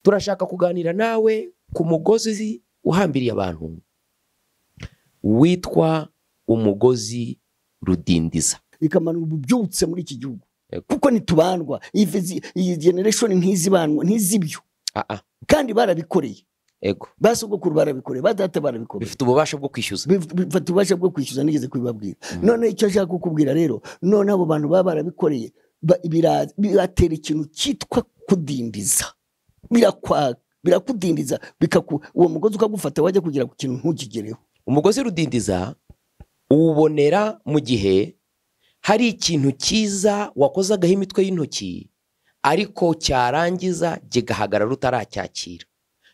Turashaka kuganira nawe ku mugozi uhambiriye abantu witwa umugozi rudindiza. Ikamanura ububyutse muri iki gihugu, kuko nitubandwa iyi generation ntizibanwa ntizibyo. Kandi barabikoreye. Ego. Basogokuru barabikoreye, badata barabikoreye. Bifite ububasha bwo kwishyuza. Bifite ububasha bwo kwishyuza, nigeze kubibabwira. None icyo nshaka kukubwira rero, none abo bantu baba barabikoreye biratera ikintu cyitwa kudindiza. Birakudindiza, uwo mugozi ukagufata wajya kugira ku kintu ntukigereho. Umugozi rudindiza uwubonera mu gihe hari ikintu cyiza wakozagaho imitwe y'intoki ariko cyarangiza kigahagarara utaracyakira.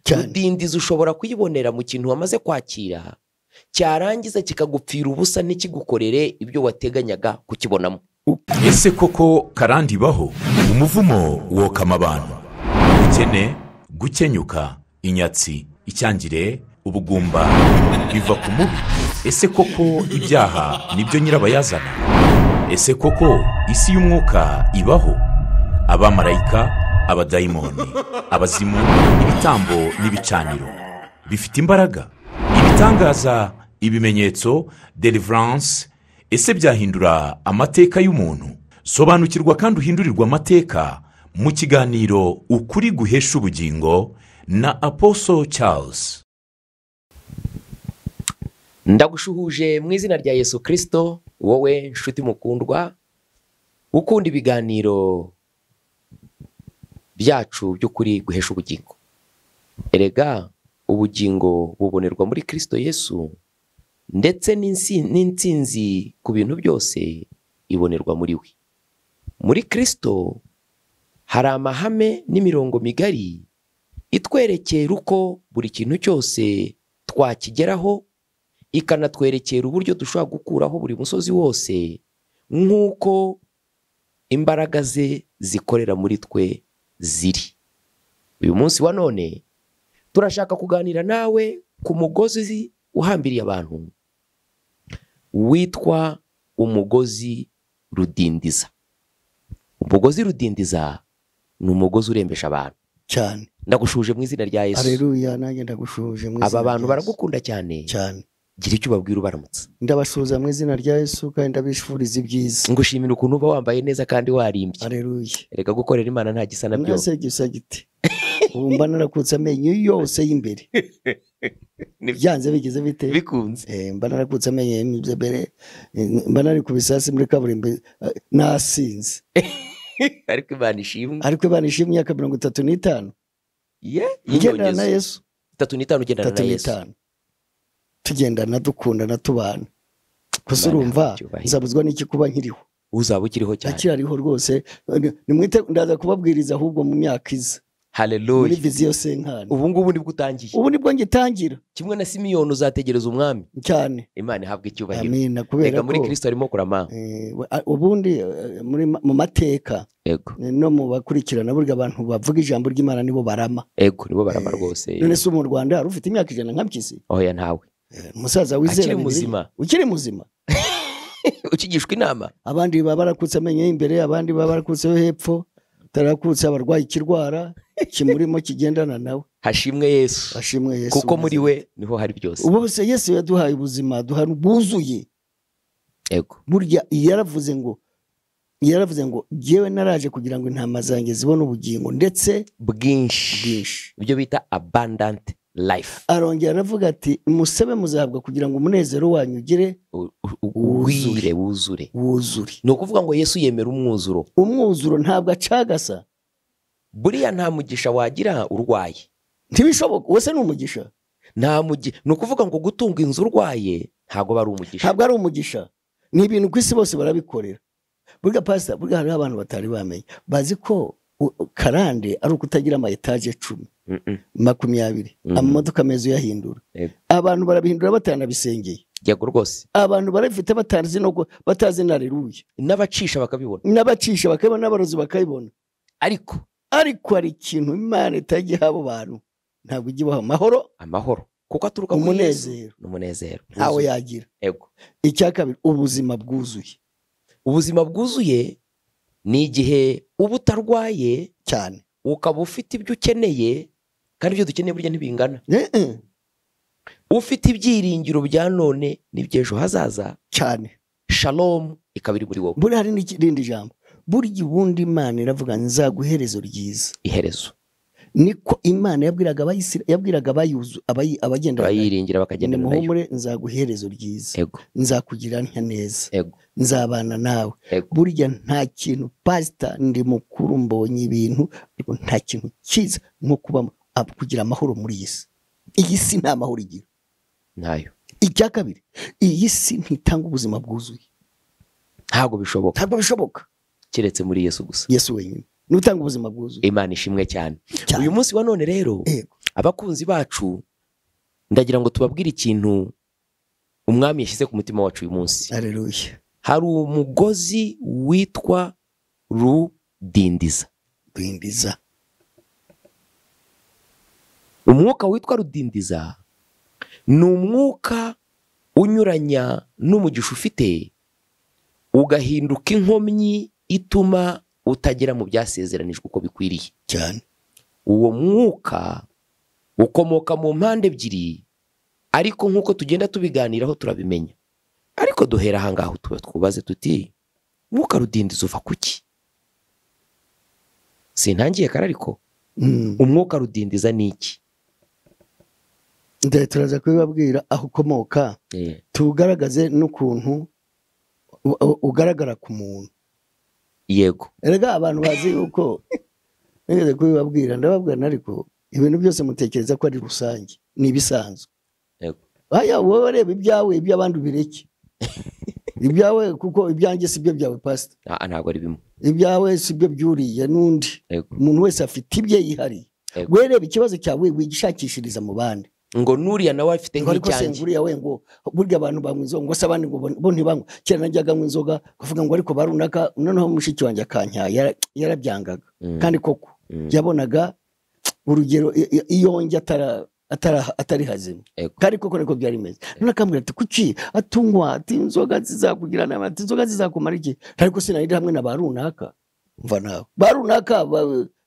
Rudindiza ushobora kuyibonera mu kintu wamaze kwakira cyarangiza kikagupfira ubusa ntikigukorere ibyo wateganyaga kukibonamo. Ese koko karande ibaho? Umuvumo wokama abantu, ubukene, gukenyuka, inyatsi, icyangire, ubugumba biva ku mubi. Ese koko ibyaha nibyo nyirabayazana? Ese koko isi y'umwuka ibaho? Abamarayika, abadayimoni, abazimu, ibitambo n'ibicaniro bifite imbaraga, ibitangaza, ibimenyetso, deliverance. Ese byahindura amateka y'umuntu? Sobanukirwa kandi uhindurirwa amateka mu kiganiro Ukuri Guhesha Ubugingo na Apostle Charles. Ndagushuhuje mu izina rya Yesu Kristo, wowe nshuti mukundwa ukunda ibiganiro byacu by'ukuri guhesha ubugingo. Erega ubugingo bubonerwa muri Kristo Yesu, ndetse n'intsinzi ku bintu byose ibonerwa muri we. Muri Kristo hari amahame n'imirongo migari itwerekera uko buri kintu cyose twakigeraho, ikanatwerekera uburyo dushobora gukuraho buri musozi wose nk'uko imbaraga ze zikorera muri twe ziri. Uyu munsi wa none turashaka kuganira nawe ku mugozi uhambiriye abantu witwa umugozi rudindiza. Umugozi rudindiza ni umugozi urembesha abantu cyane. Ndagushuje mu izina rya Yesu. Haleluya, nanjye ndagushuje mu izina. Aba bantu baragukunda cyane cyane. Gira icyo ubabwira ubaramutse. Ndabasuhuza mu izina rya Yesu kandi ndabifuriza ibyiza. Ngushimira ukuntu uba wambaye neza kandi warimbye. Haleluya. Erega gukorera Imana nta gisa nabyo. Nase gisa gite. Ubu mba narakutse amenyo yose y'imbere. Byanze bigeze bite? Bikunze. Mba narakutse amenyo y'imbere, mba nari ku bisasi muri kaburimbo nasinze. Ariko Imana ishimwe. Ariko Imana ishimwe imyaka 35. Ye, ngendana na Yesu. 35 ugendana na Yesu. Tugendana, dukundana, tubana. Gusa urumva nzabuzwa n'iki kuba nkiriho? Uzaba ukiriho cyane. Akirariho rwose. Nimwite ndaza kubabwiriza ahubwo mu myaka iza. Haleluya. Muri viziyo senkani. Ubu ngubu nibwo utangiye. Ubu nibwo ngitangira. Kimwe na Simiyoni uzategereza umwami. Cyane. Imana ihabwe icyubahiro. Amina. Kubera ko muri Kristo arimo kurama. Ubundi muri mu mateka. Ego. No mu bakurikirana burya abantu bavuga ijambo ry'Imana nibo barama. Ego, nibo barama rwose. None se mu Rwanda hari ufite imyaka 100 nka Mpyisi? Oya ntawe. Umusaza wizera akiri muzima. Ukiri muzima. Ukigishwa inama. Abandi baba barakutse amenyo y'imbere, abandi baba barakutse hepfo, tarakutse abarwayi ikirwara kimurimo kigendana nawe. Hashimwe Yesu. Hashimwe Yesu. Kuko muri we niho hari byose. Ubu se Yesu yaduhaye ubuzima, duha bwuzuye. Ego. Burya yaravuze ngo jyewe naraje kugira ngo intama zanjye zibone ubugingo ndetse bwinshi. Ibyo bita abundant life. Arongera aravuga ati musabe muzahabwa kugira ngo umunezero wanyu ugire wuzure wuzure wuzure. Ni ukuvuga ngo Yesu yemera umwuzuro. Umwuzuro ntabwo acagasa. Buriya nta mugisha wagira urwaye. Ntibishoboka. Wese ni umugisha. Nta mugisha. Ni ukuvuga ngo gutunga inzu urwaye ntabwo ari umugisha. Ntabwo ari umugisha. Ni ibintu ku isi bose barabikorera. Burya pastor, burya hariho abantu batari bamenye. Bazi ko karande ari ukutagira ama etage 10. 20 amamodoka meza uyahindura. Abantu barabihindura batanabisengeye. Yego rwose. Abantu barabifite batazi no batazi na haleluya. N'abacisha bakabibona. N'abacisha bakabibona, n'abarozi bakabibona. Ariko hari ikintu Imana itagiha abo bantu. Ntabwo ijya ibaha amahoro. Amahoro. Kuko aturuka ku umunezero. N'umunezero. Ntawe yagira. Yego. Icya kabiri, ubuzima bwuzuye. Ubuzima bwuzuye ni igihe uba utarwaye cyane, ukaba ufite ibyo ukeneye Kandi ibyo dukeneye burya ntibingana. Ufite ibyiringiro bya none n'iby'ejo hazaza cyane. Shalom ikaba iri muri wowe. Buri hari n'irindi jambo. Burya ubundi Imana iravuga nzaguherezo ryiza. Iherezo. Niko Imana yabwiraga abayisira, yabwiraga abayuzu, abagenda abayiringira bakagenda nayo. Nimuhumure nzaguherezo ryiza. Nzakugira ntya neza. Nzabana nawe. Burya nta kintu pastor ndi mukuru mbonye ibintu, ariko nta kintu cyiza nko kuba kugira amahoro muri iyi si. Iyi si nta mahoro igira. Ntayo. Icya kabiri, iyi si ntitanga ubuzima bwuzuye. Ntabwo bishoboka. Ntabwo bishoboka. Keretse muri Yesu gusa. Yesu wenyine. Nutanga ubuzima bwuzuye. Imana ishimwe cyane. Uyu munsi wa none rero abakunzi bacu ndagira ngo tubabwire ikintu umwami yashyize ku mutima wacu uyu munsi. Haleluya. Hari umugozi witwa rudindiza. Rudindiza. Umwuka witwa rudindiza ni umwuka unyuranya n'umugisha ufite, ugahinduka inkomyi ituma utagera mu byasezeranijwe uko bikwiriye cyane. Uwo mwuka ukomoka mu mpande ebyiri, ariko nkuko tugenda tubiganiraho turabimenya. Ariko duhera aha ngaho twubaze tuti mwuka rudindiza uva kuki? Sintangiye kare ariko umwuka rudindiza ni iki? Ndetse turaza kubibabwira aho ukomoka, tugaragaze n'ukuntu ugaragara ku muntu. Yego. Erega abantu bazi yuko nigeze kubibabwira, ndababwira ariko ibintu byose mutekereza ko ari rusange, ni ibisanzwe. Yego. Aya wowe reba ibyawe iby'abandi ubireke. Ibyawe kuko ibyanjye si byo byawe pastor. Ntabwo ari bimwe. Ibyawe si byo byuriye n'undi. Umuntu wese afite ibye yihariye. Wewe reba ikibazo cyawe wigishakishiriza mu bandi. Ngo nuriya nawe afite nk'icyanjye. Nguriya we ngo burya abantu banywa inzoga ngo se abandi ngo bo ntibanywa. Kera najyaga nywa inzoga kuvuga ngo ariko barunaka, noneho mushiki wanjye akanyaye yarabyangaga. Kandi koko yabonaga urugero iyo njye atari hazima. Kandi koko niko byari bimeze. None akambwira ati kuki atungwa ati inzoga zizakugira nabi, ati inzoga zizakumara iki? Ariko sinari hamwe na barunaka. Mva nawe. Barunaka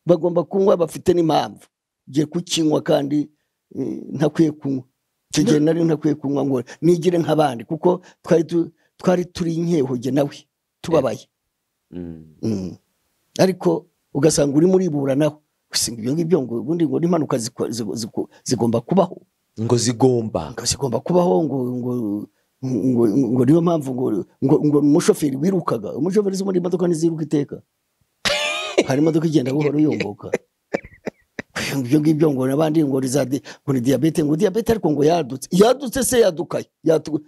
bagomba kunywa bafite n'impamvu. Ngiye kukinywa kandi ntakwiye kunywa. Icyo nari ntakwiye kunywa ngo nigire nk'abandi kuko twari turi inkeho nawe tubabaye. Ariko ugasanga uri muri bura naho usinga ibyo ngibyo ngo ubundi ngo n'impanuka zigomba kubaho. Ngo zigomba kubaho ngo ngo ngo ngo niyo mpamvu ngo ngo umushoferi wirukaga, umushoferi zo muri imodoka ntiziruka iteka. Hari imodoka igenda buhoro yomboka. Ibyo ngibyo ngo nabandi ngo rizade ngo ni diabete, ngo diabete ariko ngo yadutse. Yadutse se yadukaye.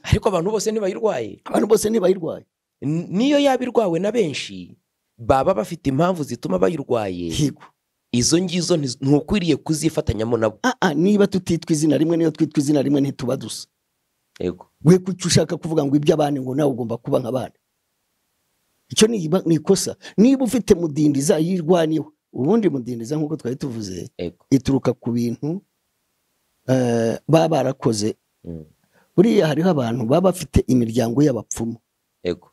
Ariko abantu bose ntibayirwaye. Abantu bose ntibayirwaye. Niyo yabirwawe na benshi baba bafite impamvu zituma bayirwaye. Izo ngizo ntukwiriye kuzifatanyamo nabo. Niba tutitwa izina rimwe, niyo twitwa izina rimwe ntituba dusa. Yego. We kuki ushaka kuvuga ngo iby'abandi ngo nawe ugomba kuba nk'abandi? Icyo ni ikosa. Niba ufite mudindiza yirwaniwe. Ubundi mudindiza nkuko twari tuvuze ituruka ku bintu baba barakoze. Buriya hariho abantu baba bafite imiryango y'abapfumu. Yego.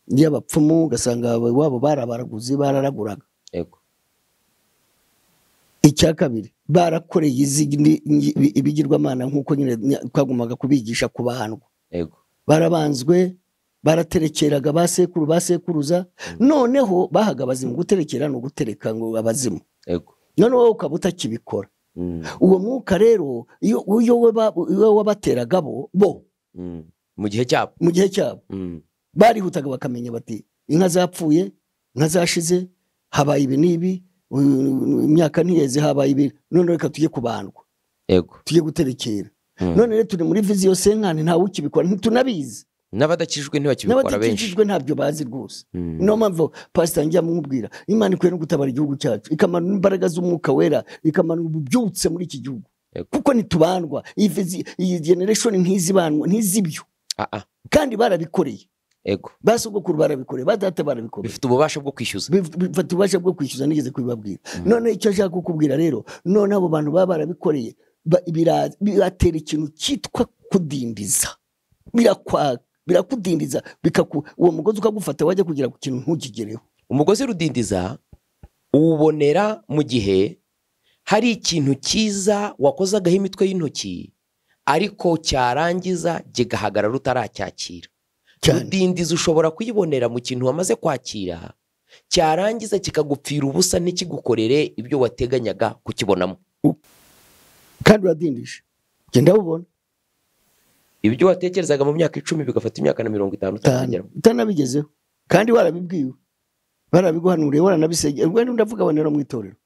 Y'abapfumu ugasanga wabo barabaraguzi bararaguraga. Yego. Icya kabiri barakoreye ibigirwamana nkuko nyine twagumaga kubigisha kubandwa. Yego. Barabanzwe, baraterekeraga basekuru basekuruza, noneho bahaga abazimu. Guterekera no gutereka ngo abazimu. Yego. Noneho ukaba utakibikora. Uwo mwuka rero iyo wabateraga bo mu gihe cyabo, mu gihe cyabo barihutaga bakamenya bati inka zapfuye, inka zashize, habaye ibi n'ibi, imyaka ntiyeze, habaye ibi, none reka tujye kubandwa. Yego. Tujye guterekera. None rero turi muri vision senkani ntawe ukibikora, ntitunabizi. N'abadakijwe ntibakibikora benshi. N'abadakijwe ntabyo bazi rwose. Niyo mpamvu pastor njya mubwira Imana ikwiye no gutabara igihugu cyacu, ikamanura imbaraga z'umwuka wera, ikamanura ububyutse muri iki gihugu. Kuko nitubandwa, iyi generation ntizibandwa, ntizibyo. Kandi barabikoreye. Yego. Basogokuru barabikoreye, badata barabikoreye. Bifite ububasha bwo kwishyuza. Bifite ububasha bwo kwishyuza, nigeze kubibabwira. None icyo nshaka kukubwira rero, none abo bantu baba barabikoreye biratera ikintu cyitwa kudindiza. Birakudindiza, uwo mugozi ukagufata wajya kugira ku kintu ntukigereho. Umugozi rudindiza uwubonera mu gihe Hari ikintu cyiza wakozagaho imitwe y'intoki ariko cyarangiza kigahagarara utaracyakira. Rudindiza ushobora kuyibonera mu kintu wamaze kwakira, cyarangiza kikagupfira ubusa ntikigukorere ibyo wateganyaga kukibonamo. Kandi uradindije, genda ubona ibyo watekerezaga mu myaka 10 bigafata imyaka na 50 utanabigezeho, kandi warabibwiwe, barabiguhanuriye, waranabisegeye. Wenda ndavuga abonera mu itorero.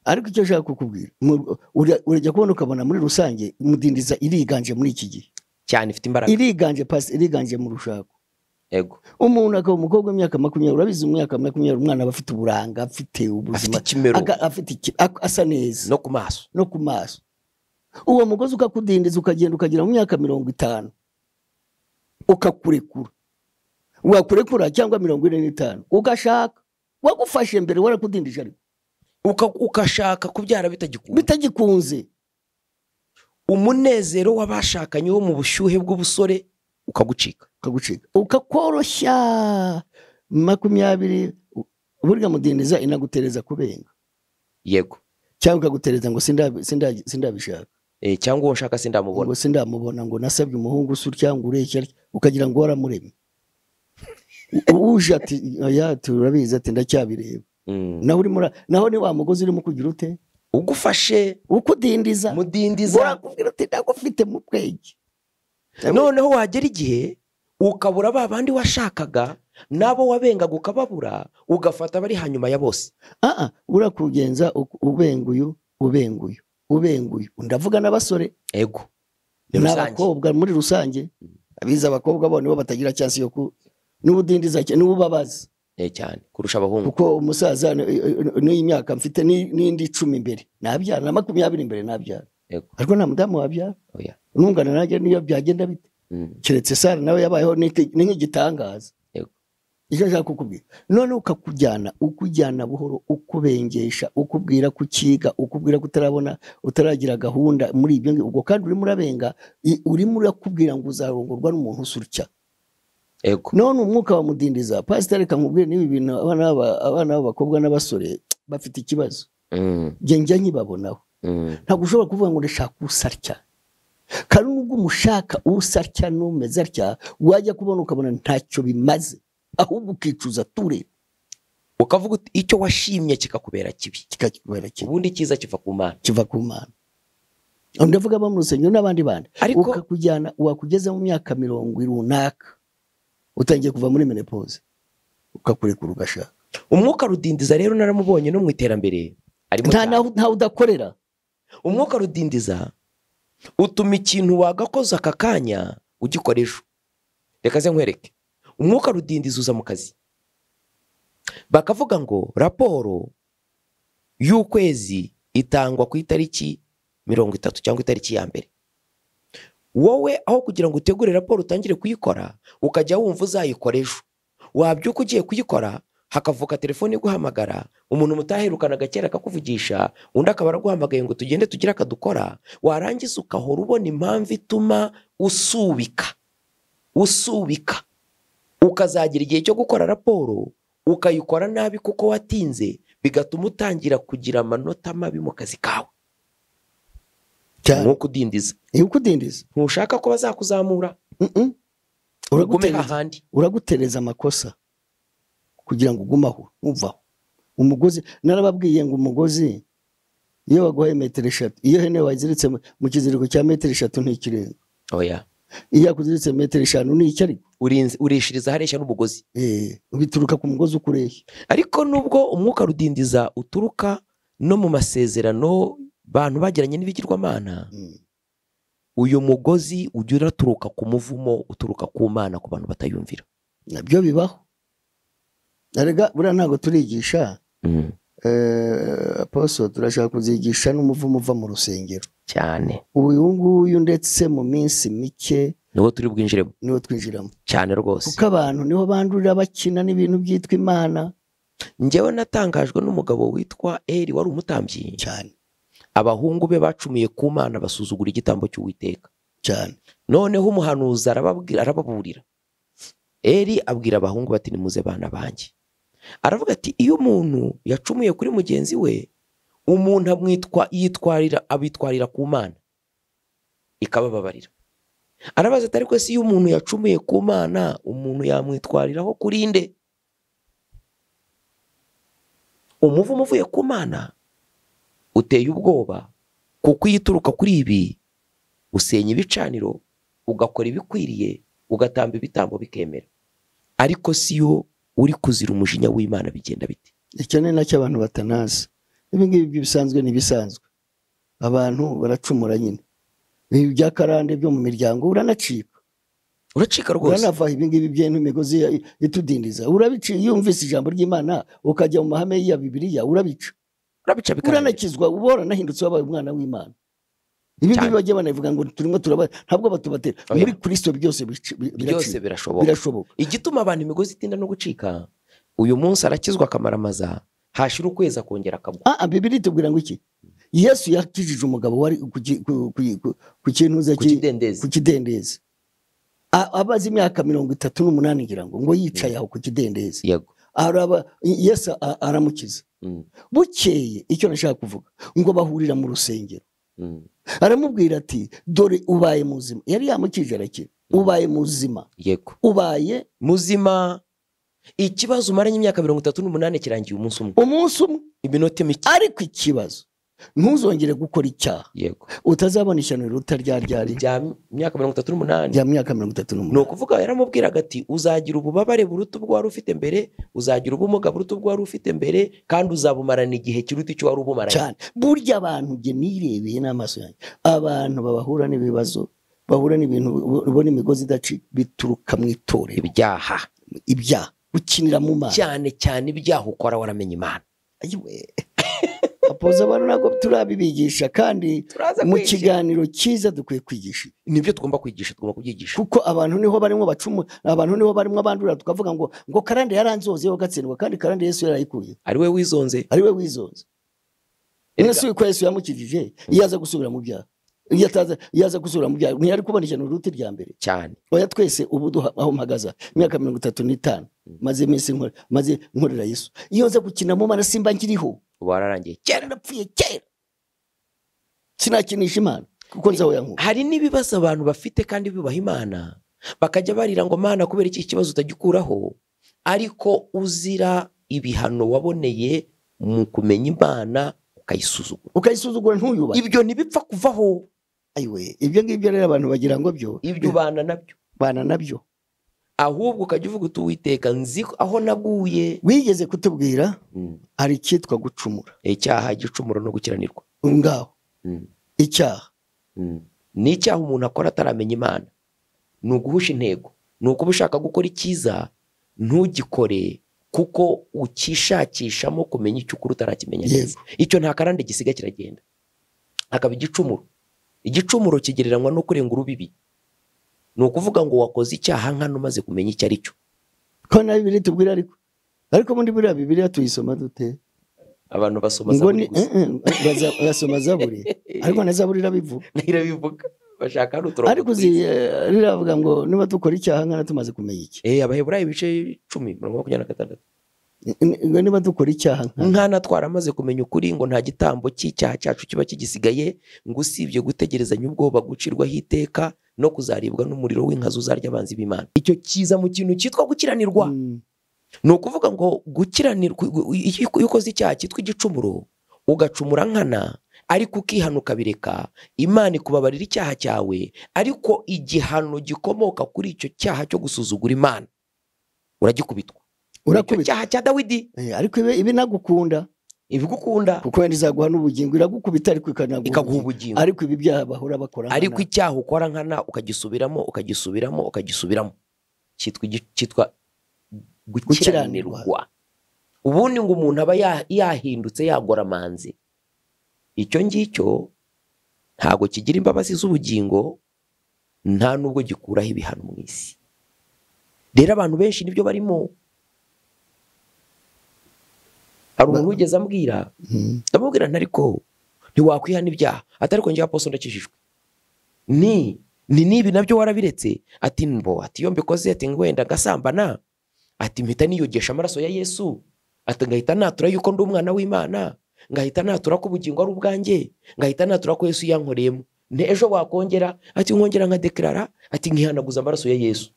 Ariko icyo nshaka kukubwira, urajya kubona ukabona muri rusange mudindiza iriganje muri iki gihe cyane, ifite imbaraga, iriganje pasi, iriganje mu rushako. Yego. Umuntu akaba umukobwa w'imyaka 20, urabizi mu myaka 20 umwana aba afite uburanga, afite ubuzima, afite asa neza no ku maso, no ku maso. Uwo mugozi ukakudindiza ukagenda ukagera mu myaka 50 ukakurekura, wakurekura cyangwa 45 ugashaka, wagufashe mbere warakudindije, ariko ukashaka kubyara bitagikunze. Umunezero w'abashakanye wo mu bushyuhe bw'ubusore ukagucika, ukakoroshya. 20 burya mudindiza inagutereza kubenga. Yego. Cyangwa ukagutereza ngo sindabishaka, cyangwa uwo nshaka sindamubona, ngo sindamubona, ngo nasabye umuhungu usura cyangwa ureshya, ukagira ngo waramuremye. Uje ati oya turabizi, ati ndacyabireba. Naho urimo, naho ni wa mugozi urimo kugira ute, ugufashe, ukudindiza, mudindiza, urakubwira ati ndagufite mu bwenge. Noneho wagera igihe ukabura ba bandi washakaga, nabo wabengaga ukababura, ugafata bari hanyuma ya bose. Urakugenza ubenguyu, ubenguyu, ubenguyu. Ndavuga n'abasore. Ego. N'abakobwa muri rusange. Abiza abakobwa bo nibo batagira chance yo ku n'ubudindiza n'ububabaza. Cyane kurusha abahungu. Kuko umusaza n'iyi myaka mfite n'indi 10 imbere nabyara, na 20 imbere nabyara. Yego. Ariko nta mudamu wabyara. Oya. Nungana nanjye niyo byagenda bite. Keretse Sara nawe yabayeho ni nk'igitangaza. Yego. Icyo nshaka kukubwira, none ukakujyana, ukujyana buhoro, ukubengesha, ukubwira kukiga, ukubwira kutarabona, utaragira gahunda muri ibyo, ubwo kandi urimo urabenga, urimo urakubwira ngo uzarongorwa n'umuntu usurya. Yego. None umwuka wa mudindiza, pastor, reka nkubwire n'ibi bintu, abana b'abakobwa n'abasore bafite ikibazo. Njye njya nkibabonaho. Ntabwo ushobora kuvuga ngo ndashaka usarya. Kandi nubwo umushaka usarya n'umeze atya, wajya kubona ukabona ntacyo bimaze, ahubwo ukicuza ture, ukavuga icyo washimye kikakubera kibi, kikakubera kibi. Ubundi cyiza kiva ku Mana, kiva ku Mana. Ndavuga abo mu rusengero n'abandi bandi. Ariko ukakujyana, wakugeza mu myaka 70 runaka, utangiye kuva muri menopause, ukakurekura ugashaka. Umwuka rudindiza rero naramubonye no mu iterambere arimo nta udakorera. Umwuka rudindiza utuma ikintu wagakoza aka kanya ugikoresha. Reka ze nkwereke. Umwuka rudindiza uza mu kazi, bakavuga ngo raporo y'ukwezi itangwa ku itariki 30 cyangwa itariki ya 1. Wowe aho kugira ngo utegure raporo utangire kuyikora, ukajya wumva uzayikoresha, wabyuka ugiye kuyikora hakavuka telefone iguhamagara, umuntu mutaherukanaga kera akakuvugisha, undi akaba araguhamagaye ngo tugende tugire akadukora, warangiza ukahora ubona impamvu ituma usubika, ukazagira igihe cyo gukora raporo ukayikora nabi kuko watinze, bigatuma utangira kugira amanota mabi mu kazi kawe. Nkuko udindiza, ntushaka ko bazakuzamura, uragutereza amakosa kugira ngo ugumaho uvaho. Umugozi narababwiye ngo umugozi iyo baguhaye metero 3, iyo hene waziritse mu kiziriko cya metero 3 ntikirenga. Oya. Iyo akuziritse metero 5 ni iki ariko? Urishiriza hareshya n'umugozi. Bituruka ku mugozi ukureshya. Ariko nubwo umwuka rudindiza uturuka no mu masezerano bantu bagiranye n'ibigirwamana, uyu mugozi ujya uraturuka ku muvumo uturuka ku Mana ku bantu batayumvira. Nabyo bibaho. Erega buriya ntabwo turigisha apostle, turashaka kuzigisha n'umuvumo uva mu rusengero cyane. Uyu nguyu ndetse mu minsi mike niwo turi bwinjiremo, niwo twinjiramo cyane rwose, kuko abantu niho bandurira bakina n'ibintu byitwa Imana. Njyewe natangajwe n'umugabo witwa Eli wari umutambyi cyane. Abahungu be bacumiye ku Mana basuzugura igitambo cy'Uwiteka cyane. Noneho umuhanuzi arababwira, arababurira. Eli abwira abahungu bati nimuze bana banjye. Aravuga ati iyo umuntu yacumuye kuri mugenzi we Umuntu amwitwa yitwarira abitwarira ku Mana ikabababarira. Arabaza ati ariko si iyo umuntu yacumuye ku Mana umuntu yamwitwariraho kurinde? Umuvumo uvuye ku Mana uteye ubwoba, kuko iyo ituruka kuri ibi usenya ibicaniro, ugakora ibikwiriye, ugatamba ibitambo bikemera. Ariko si yo uri kuzira umujinya w'Imana bigenda bite? Icyo ni nacyo abantu batanazi. Ibi ngibi bisanzwe ni bisanzwe, abantu baracumura nyine. Ibi bya karande byo mu miryango uranacika, uracika rwose, uranava. Ibi ngibi by'intu imigozi itudindiza urabica. Iyo wumvise ijambo ry'Imana ukajya mu mahame ya Bibiliya urabica, urabica bikarangira, uranakizwa, uba waranahindutse wabaye umwana w'Imana. Ibi ngibi bajya banavuga ngo turimo turaba, ntabwo batubatera muri Kristo byose byose birashoboka. Igituma abantu imigozi itinda no gucika, uyu munsi arakizwa akamaramaza, hashira ukwezi akongera akagwa. Bibiliya itubwira ngo iki? Yesu yakijije umugabo wari ku kintuza ku kidendezi, abaze imyaka 38 ngira ngo yicaye aho ku kidendezi. Yego, araba Yesu aramukiza. Bukeye icyo nashaka kuvuga ngo bahurira mu rusengero, aramubwira ati dore ubaye muzima. Yari yamukije arakira. Ubaye muzima. Yego, ubaye muzima. Ikibazo umaranye imyaka 38 kirangiye umunsi umwe, umunsi umwe, iminota mike. Ariko ikibazo ntuzongere gukora icyaha. Yego, utazabona ishyano riruta rya ryari rya myaka 38, rya myaka 38. Ni ukuvuga yaramubwiraga ati uzagira ububabare buruta ubwo wari ufite mbere, uzagira ubumuga buruta ubwo wari ufite mbere, kandi uzabumarana igihe kiruta icyo wari ubumaranye. Cyane. Burya abantu nge nirebeye n'amaso yanjye, abantu babahura n'ibibazo, bahura n'ibintu, ubona imigozi idacika, bituruka mu itorero. Ibyaha, ibyaha gukinira mu Mana, cyane cyane ibyaha ukora waramenye Imana. Ayiwe, apoza abantu ntabwo turabibigisha, kandi mu kiganiro cyiza dukwiye kwigisha. Nibyo tugomba kwigisha, tugomba kubyigisha, kuko abantu niho barimo bacumu, abantu niho barimo bandura, tukavuga ngo karande yaranzoze yo gatsindwa, kandi karande Yesu yarayikuye. Ari we wizonze, ari we wizonze. Yesu ko Yesu yamukijije, iyo aza gusubira mu byaha, iyo ataza, iyo aza gusubira mu byaha ntiyari kubona ishyano ruti rya mbere cyane. Oya, twese ubu duha aho mpagaza imyaka 35 maze iminsi nkora, maze nkorera Yesu. Iyo nza gukina mu Mana simba nkiriho, wararangiye kera, napfuye kera, sinakinisha Imana kuko nzaho yankura. Hari n'ibibazo abantu bafite kandi bibaha Imana, bakajya barira ngo Mana kubera iki kibazo utagikuraho, ariko uzira ibihano waboneye mu kumenya Imana ukayisuzugura, ukayisuzugura ntuyubahe. Ibyo ntibipfa kuvaho. Ayiwe, ibyo ngibyo rero abantu bagira ngo byo ibyo ubana nabyo, bana nabyo, ahubwo ukajya uvuga uti Uwiteka nzi aho naguye. Wigeze kutubwira hari icyitwa gucumura, icyaha, igicumuro no gukiranirwa. Ngaho icyaha ni icyaha umuntu akora ataramenya Imana, ni uguhusha intego, ni ukuba ushaka gukora icyiza ntugikore kuko ukishakishamo kumenya icyo ukora utarakimenya neza. Icyo nta karande gisiga kiragenda, akaba igicumuro. Igicumuro kigereranywa no kurenga urubibi. Ni ukuvuga ngo wakoze icyaha nkano umaze kumenya icyo ari cyo. Ko na Bibiliya tubwira, ariko muri buriya Bibiliya tuyisoma dute? Abantu basoma Zaburi gusa. Basoma Zaburi, ariko na Zaburi irabivuga. Irabivuga, bashaka n'uturongo. Ariko riravuga ngo niba dukora icyaha nkana tumaze kumenya iki. Abaheburayo ibice 10:26. Ngo niba dukora icyaha nkana twaramaze kumenya ukuri, ngo nta gitambo cy'icyaha cyacu kiba kigisigaye, ngo usibye gutegerezanya ubwoba gucirwaho iteka no kuzaribwa n'umuriro w'inkazi uzarya abanzi b'Imana. Icyo kiza mu kintu cyitwa gukiranirwa. Ni ukuvuga ngo gukiranirwa, iyo ukoze icyaha cyitwa igicumuro ugacumura nkana ariko ukihanuka bireka, Imana ikubabarira icyaha cyawe, ariko igihano gikomoka kuri icyo cyaha cyo gusuzugura Imana uragikubitwa. Urakubitwa. Icyaha cya Dawidi. Ariko ibi nagukunda, ibigukunda, kuko wenda izaguha n'ubugingo, iragukubita ariko ikaguha ubugingo. Ariko ibi byaha bahora bakora, ariko icyaha ukora nkana ukagisubiramo, ukagisubiramo, ukagisubiramo, cyitwa gukiranirwa. Ubundi ngo umuntu aba yahindutse yagoramanze. Icyo ngicyo ntago kigira imbabazi z'ubugingo, nta nubwo gikuraho ibihano mu isi. Rero abantu benshi nibyo barimo. Hari umuntu wigeze ambwira, ndamubwira nti ariko ntiwakwihana ibyaha, atari ko njye apostle ndakijijwe. Ni nibi nabyo warabiretse? Ati mbo, ati iyo mbikoze, ati wenda ngasambana, ati mpita niyogesha amaraso ya Yesu, ati ngahita natura yuko ndi umwana w'Imana, Ngahita natura ko ubugingo ari ubwanjye, ngahita natura ko Yesu yankoreyemo. Ejo wakongera ati nkongera nka declara ati nkihanaguza amaraso ya Yesu.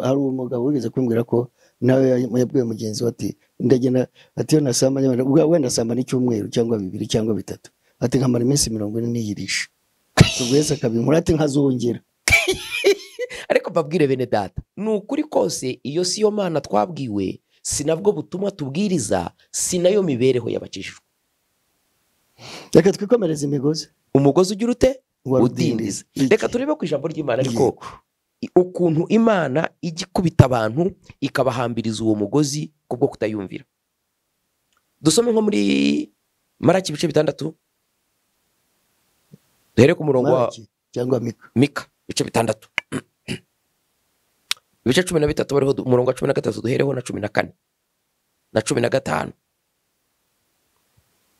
Hari umugabo wigeze kumbwira ko nawe yabwiye mugenzi we ati ndagenda ati yo nasamba wenda samba n'icyumweru cyangwa bibiri cyangwa bitatu, ati nkamara iminsi 40 niyirisha. Ubwo akabinkora ati nkazongera. Ariko babwire bene data, ni ukuri kose iyo si yo Mana twabwiwe, si nabwo butumwa tubwiriza, si nayo mibereho y'abakijijwe. Reka twikomereze imigozi. Umugozi ugira ute? Udindiza. Reka turebe ku ijambo ry'Imana, ariko ukuntu Imana ijya ikubita abantu ikabahambiriza uwo mugozi kubwo kutayumvira. Dusome nko muri Maraki ibice 6, duhere ku murongo wa cyangwa Mika. Mika ibice 6. Ibice 13 bariho umurongo wa 13 duhereho na 14 na 15.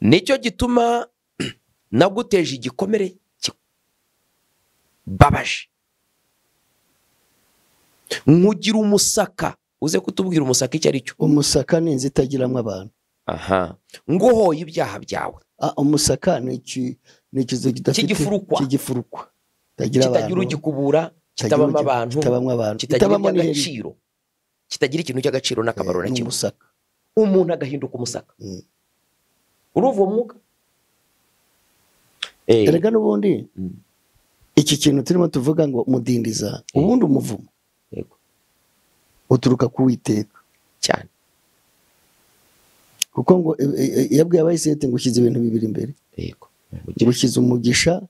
Nicyo gituma naguteje igikomere babaje, nkugira umusaka. Uze kutubwira umusaka icyo ari cyo? Umusaka ni inzu itagiramwe abantu. Aha, nguhoye ibyaha byawe. Umusaka ni ikizu kidafite cy'igifurukwa, kitagira ugikubura, kitabamo abantu, kitagira agaciro, kitagira ikintu cy'agaciro n'akamaro na kimwe. Umuntu agahinduka umusaka. Uruva umwuka. Erega n'ubundi iki kintu turimo tuvuga ngo mudindiza, ubundi umuvumo uturuka ku Uwiteka cyane, kuko ngo yabwiye Abayisiraheli ngo ushyize ibintu bibiri imbere, yego, ushyize umugisha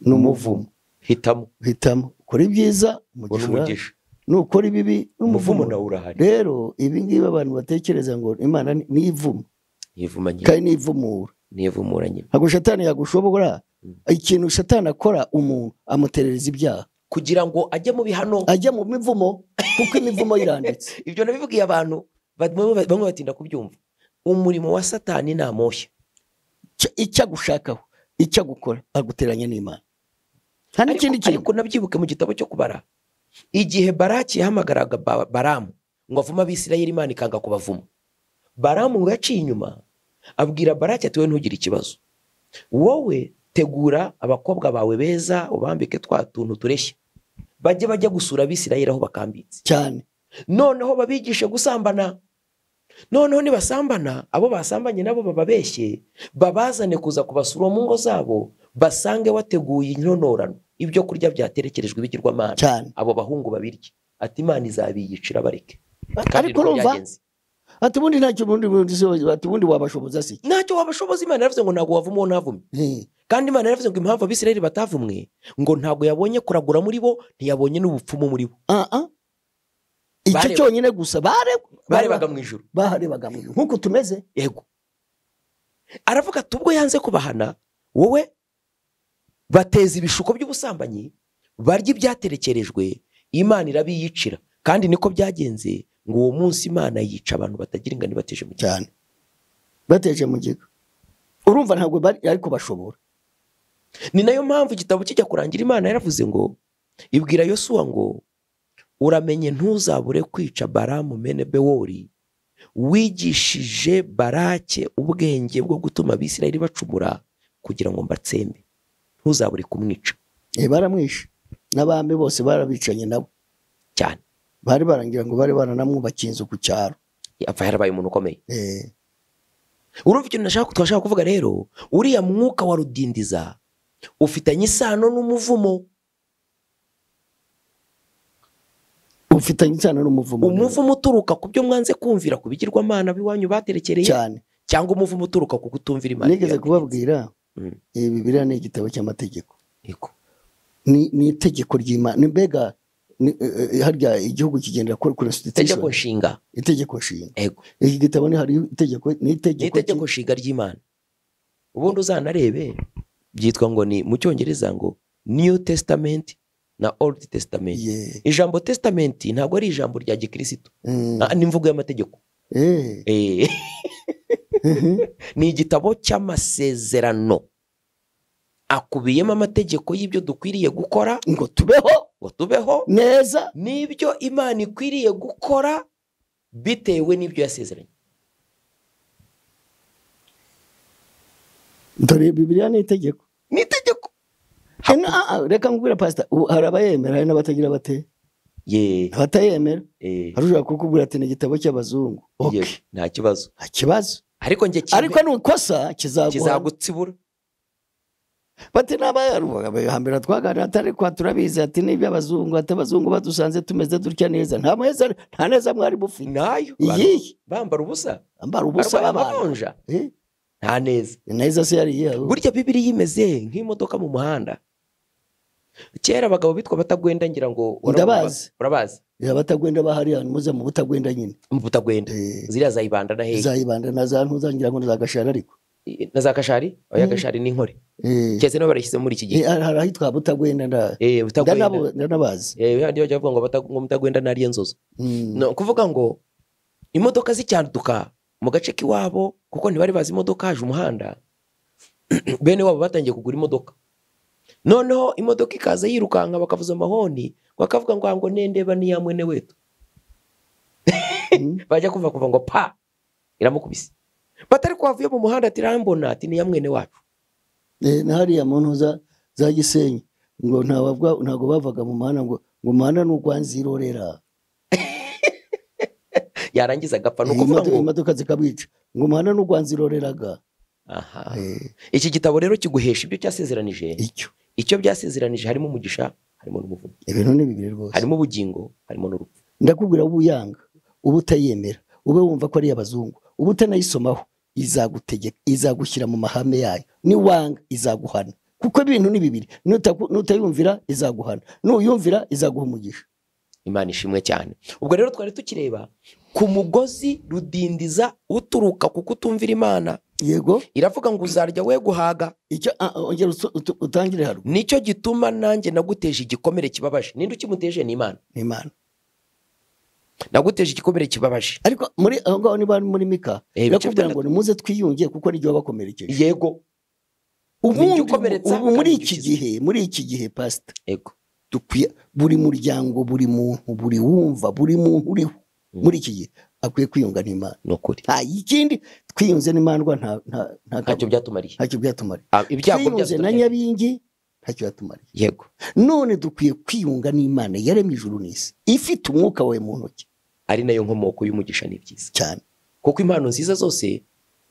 n'umuvumo, hitamo ukora ibyiza umugisha, nukora ibibi n'umuvumo nawe urahari. Rero ibi ngibi abantu batekereza ngo Imana ni ivumo, kandi ni ivumura, ni nyine. Ntabwo Shatani yagushobora. Ikintu Shatani akora, umuntu amuterereza ibyaha kugira ngo ajye mu bihano, ajye mu mivumo, kuko imivumo iranditse. Ibyo nabivugiye abantu bamwe batinda kubyumva. Umurimo wa Satani ni amoshya. Icyo agushakaho, icyo agukora, aguteranya n'Imana. Nta n'ikindi kintu. Ariko nabyibuke mu gitabo cyo kubara, igihe Baraki yahamagaraga Baramu ngo avume Abisirayeli, Imana ikanga kubavuma. Baramu ngo yaciye inyuma abwira Baraki ati we ntugire ikibazo, wowe tegura abakobwa bawe beza ubambike twa tuntu tureshya, bajye bajya gusura Abisirayeli aho bakambitse cyane, noneho babigishe gusambana. Noneho nibasambana, abo basambanye nabo bababeshye, babazane kuza kubasura mu ngo zabo, basange wateguye intonorano, ibyo kurya byaterekerejwe ibigirwamana cyane, abo bahungu babirye. Ati Imana izabiyicira bareke. Ariko urumva ati ubundi ntacyo, ubundi ati ubundi wabashoboza si ntacyo wabashoboza. Imana yaravuze ngo ntabwo wavuma uwo ntavumye. Kandi Imana yaravuze ngo impamvu Abisirayeli batavumwe ngo ntabwo yabonye kuragura muri bo, ntiyabonye n'ubupfumu muri bo. Icyo cyonyine gusa barebaga mu ijuru, barebaga mu ijuru nkuko tumeze. Yego, aravuga ati ubwo yanze kubahana, wowe bateza ibishuko by'ubusambanyi, barya ibyaterekerejwe, Imana irabiyicira. Kandi niko byagenze, ngo uwo munsi Imana yica abantu batagira ingano bateje mu cyane, bateje mu gigo. Urumva ntabwo bari ariko bashobora. Ni nayo mpamvu igitabo kijya kurangira Imana yaravuze ngo ibwira Yosuwa ngo uramenye ntuzabure kwica Baramu mene Bewori, wigishije Barake ubwenge bwo gutuma Abisirayeli bacumura kugira ngo mbatsembe, ntuzabure kumwica. Baramwishe n'abami bose barabicanye nabo cyane, bari barangira ngo bari baranamwubakiye inzu ku cyaro, apfa yarabaye umuntu ukomeye. Urumva ikintu twashaka kuvuga rero, uriya mwuka wa rudindiza ufitanye isano n'umuvumo. Ufitanye isano n'umuvumo. Umuvumo uturuka ku byo mwanze kumvira ku bigirwamana biwanyu baterekereye cyane, cyangwa umuvumo uturuka ku kutumvira Imana. Nigeze kubabwira Bibiliya ni igitabo cy'amategeko. Yego, ni itegeko ry'Imana. Mbega harya igihugu kigendera kuri constitution, itegeko nshinga, itegeko nshinga. Yego, iki gitabo ni hari itegeko, ni itegeko nshinga ry'Imana. Ubundi uzanarebe byitwa ngo ni mu Cyongereza ngo New Testament na Old Testament. Ijambo testament ntabwo ari ijambo rya gikristo, ni imvugo y'amategeko. Ni igitabo cy'amasezerano akubiyemo amategeko y'ibyo dukwiriye gukora ngo tubeho, neza, n'ibyo Imana ikwiriye gukora bitewe n'ibyo yasezeranye. Dore Bibiliya ni itegeko. Ni itegeko. Reka nkubwira pastor, hari abayemera hari n'abatagira bate. Ye. Abatayemera. Hari ushobora kukubwira ati ni igitabo cy'abazungu. Okay. Nta kibazo. Nta kibazo. Ariko nge ariko nukosa kizagutsibura. Bati n'abayarubaga hambere twaganira atari kwa turabizi ati ni iby'abazungu, ati abazungu badusanze tumeze dutya neza. Nta mweza nta neza mwari mufite. Nayo. Bambara ubusa. Bambara ubusa babonja. Nta neza. Neza se yari yaho. Burya Bibiliya imeze nk'imodoka mu muhanda. Kera abagabo bitwa batagwenda ngira ngo ndabazi. Urabazi. Ya batagwenda bahari hano muze mu butagwenda nyine. Mu butagwenda. Ziriya zayibanda na hehe. Zayibanda na za ntuzangira ngo zagashara ariko. Na za kashari? Oya gashari ni inkore. Cyese no barashyize muri iki gihe. Hari ahitwa butagwenda nda. Butagwenda. Ndanabazi. Handi bajya bavuga ngo mutagwenda nariye nzozo. No kuvuga ngo imodoka zicyanduka mu gace kiwabo kuko ntibari bazi imodoka haje umuhanda. Bene wabo batangiye kugura imodoka. Noneho imodoka ikaza yirukanka bakavuza amahoni bakavuga ngo ngo nendeba ni ya mwene wetu. Bajya kuva ngo pa iramukubise. Batari kwavuye mu muhanda ati rambona ati ni ya mwene wacu. Na hariya muntu za Gisenyi ngo ntago bavaga mu muhanda ngo muhanda n'ugwanzirorera. Yarangiza agapfa no kuvuga ngo imodoka zikabwica ngo muhanda n'ugwanziroreraga. Aha. Iki gitabo rero kiguhesha ibyo cyasezeranije. Icyo byasezeranije harimo umugisha, harimo n'umuvumo. Ibintu ni bibiri rwose. Harimo ubugingo, harimo n'urupfu. Ndakubwira ubuyanga, ubutayemera, ube wumva ko ari abazungu, ubutanayisomaho izagutegeka, izagushyira mu mahame yayo. Ni wanga izaguhana. Kuko ibintu ni bibiri, nutayumvira izaguhana, nuyumvira izaguha umugisha. Imana ishimwe cyane. Ubwo rero twari tukireba ku mugozi rudindiza uturuka kuko utumvira Imana. Yego. Iravuga ngo uzarya we guhaga. Icyo ongera utangire haru. Nicyo gituma nanjye naguteje igikomere kibabaje. Ninde ukimuteje? Ni Imana. Ni Imana. Naguteje igikomere kibabaje. Ariko muri aho ngaho niba muri Mika nakubwira ngo nimuze twiyungiye kuko niryo bakomerekeje. Yego. Ubundi muri iki gihe pastor. Yego. Dukwiye buri muryango, buri muntu, buri wumva, buri muntu uriho muri iki gihe akwiye kwiyunga n'Imana. Nukuri. Nta ikindi twiyunze n'Imana ntacyo byatumariye. Ntacyo byatumariye. Ibyago byatuyunze na Nyabingi ntacyo yatumariye. Yego. None dukwiye kwiyunga n'Imana yaremye ijuru n'isi, ifite umwuka wawe mu ntoki, ari nayo nkomoko y'umugisha n'ibyiza cyane. Kuko impano nziza zose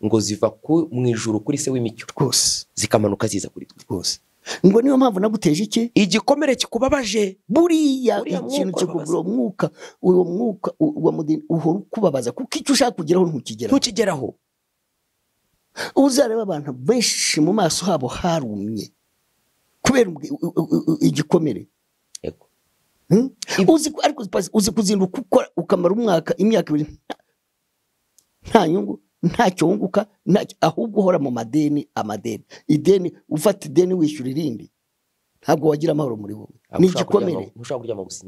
ngo ziva mu ijuru kuri se w'imicyo rwose, zikamanuka ziza kuri twe rwose. Ngo niyo mpamvu naguteje iki igikomere kikubabaje. Buriya ikintu kikubura umwuka, uwo mwuka wa mudini uhora ukubabaza kuko icyo ushaka kugeraho ntukigeraho. Uzareba abantu benshi mu maso habo harumye kubera igikomere. Yego. Uzi ariko uzi kuzinduka ukora ukamara umwaka, imyaka ibiri nta nyungu, ntacyo wunguka, ahubwo uhora mu madeni, amadeni, ideni, ufata ideni wishyura irindi, ntabwo wagira amahoro muri wowe. Ni igikomere.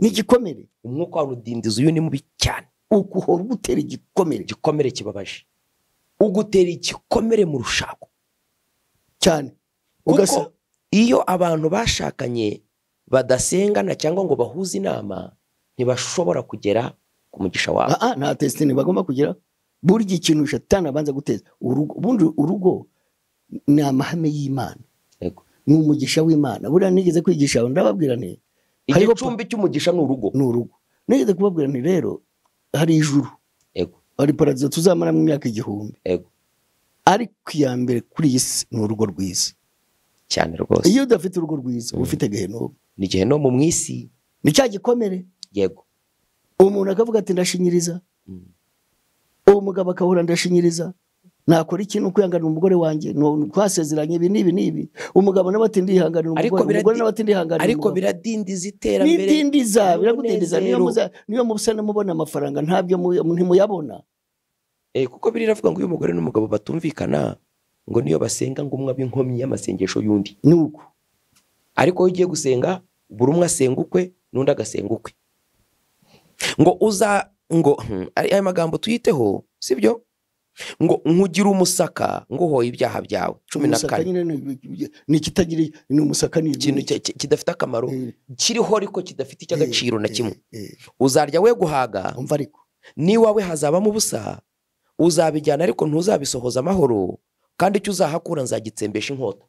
Ni igikomere. Umwuka wa rudindiza uyu ni mubi cyane. Ukuhora ugutera igikomere. Igikomere kibabaje. Ugutera igikomere mu rushako cyane. Kuko iyo abantu bashakanye badasengana cyangwa ngo bahuze inama ntibashobora kugera ku mugisha wabo. Nta destiny bagomba kugera. Burya ikintu shatani abanza guteza urugo, ubundi urugo ni amahame y'Imana. Yego. Ni umugisha w'Imana. Buriya nigeze kwigisha ndababwira nti igicumbi cy'umugisha ni urugo. Ni urugo. Nigeze kubabwira nti rero hari ijuru. Yego. Hari paradizo tuzamara mu myaka 1000. Yego. Ariko iya mbere kuri iyi si ni urugo rwiza. Cyane rwose. Iyo udafite urugo rwiza ufite gehenomu. Ni gehenomu mu isi. Ni cya gikomere. Yego. Umuntu akavuga ati ndashinyiriza. Uwo mugabo akahora ndashinyiriza, nakora iki nukuyanganira umugore wanjye, twasezeranye ibi n'ibi n'ibi. Umugabo nawe ati ndihanganira umugore, umugore nawe ati ndihanganira. Ariko biradindiza iterambere. Bidindiza, biragudindiza. Niyo musa namubona amafaranga ntabyo ntimuyabona. Kuko biriravuga ngo uyu mugore n'umugabo batumvikana ngo niyo basenga ngo umwe abinkomyi y'amasengesho y'undi. Nuko. Ariko iyo ugiye gusenga buri umwe asenga ukwe n'undi agasenga ukwe. Ngo uza ngo aya magambo tuyiteho, sibyo? Ngo nkugira umusaka ngo hoye ibyaha byawe. 14. Ni kitagira ni umusaka, ni ikintu kidafite akamaro kiriho ariko kidafite icy'agaciro na kimwe. Uzarya we guhaga, umva ariko ni wawe hazabamo ubusa, uzabijyana ariko ntuzabisohoza amahoro, kandi icyo uzahakura nzagitsembesha inkota.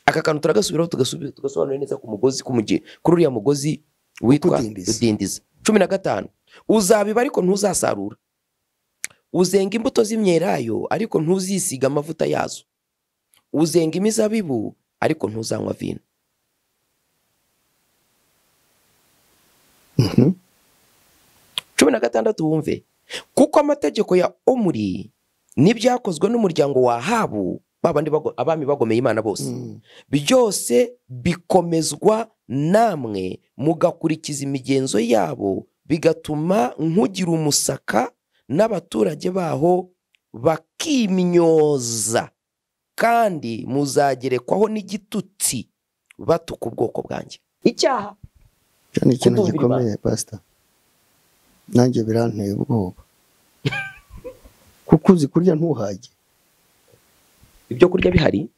Aka kantu turagasubiraho tugasobanura neza ku mugozi kuri uriya mugozi witwa Udindiza. 15 uzabiba ariko ntuzasarura, uzenga imbuto z'imyelayo ariko ntuzisiga amavuta yazo, uzenga imizabibu ariko ntuzanywa vino. 16 wumve, kuko amategeko ya Omuri n'ibyakozwe n'umuryango wa Ahabu, babandi abami bagomeye Imana bose, byose bikomezwa namwe mugakurikiza imigenzo yabo, bigatuma nkugira umusaka n'abaturage baho bakimyoza, kandi muzagerekwaho n'igitutsi batuka ubwoko bwanjye. Icyaha ni ikintu gikomeye pastor, nanjye biranteye ubwoba kuko uzi kurya ntuhage, ibyo kurya bihari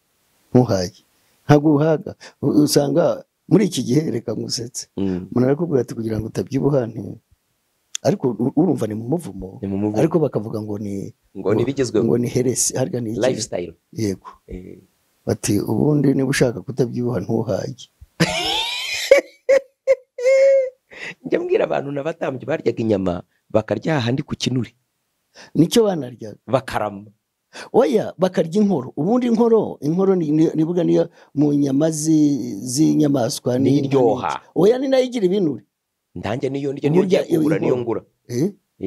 ntuhage, ntabwo uhaga. Usanga muri iki gihe, reka ngusetse, umuntu arakubwira ati kugira ngo utabyibuha ariko urumva ni mu muvumo, ariko bakavuga ngo ni bigezweho, ngo ni heresi, harya ni lifestyle. Yego, bati ubundi niba ushaka kutabyibuha ntuhage. Njya mbwira abantu n'abatambyi baryaga inyama bakarya ahandi ku kinure, nicyo banaryaga bakarama. Oya, bakarya inkoro. Ubundi inkoro nibuga niyo mu nyama z'inyamaswa niryoha. Oya, ni nayo igira ibinure. Ndanjye niyo ndya, niyo ngiye kugura, niyo ngura.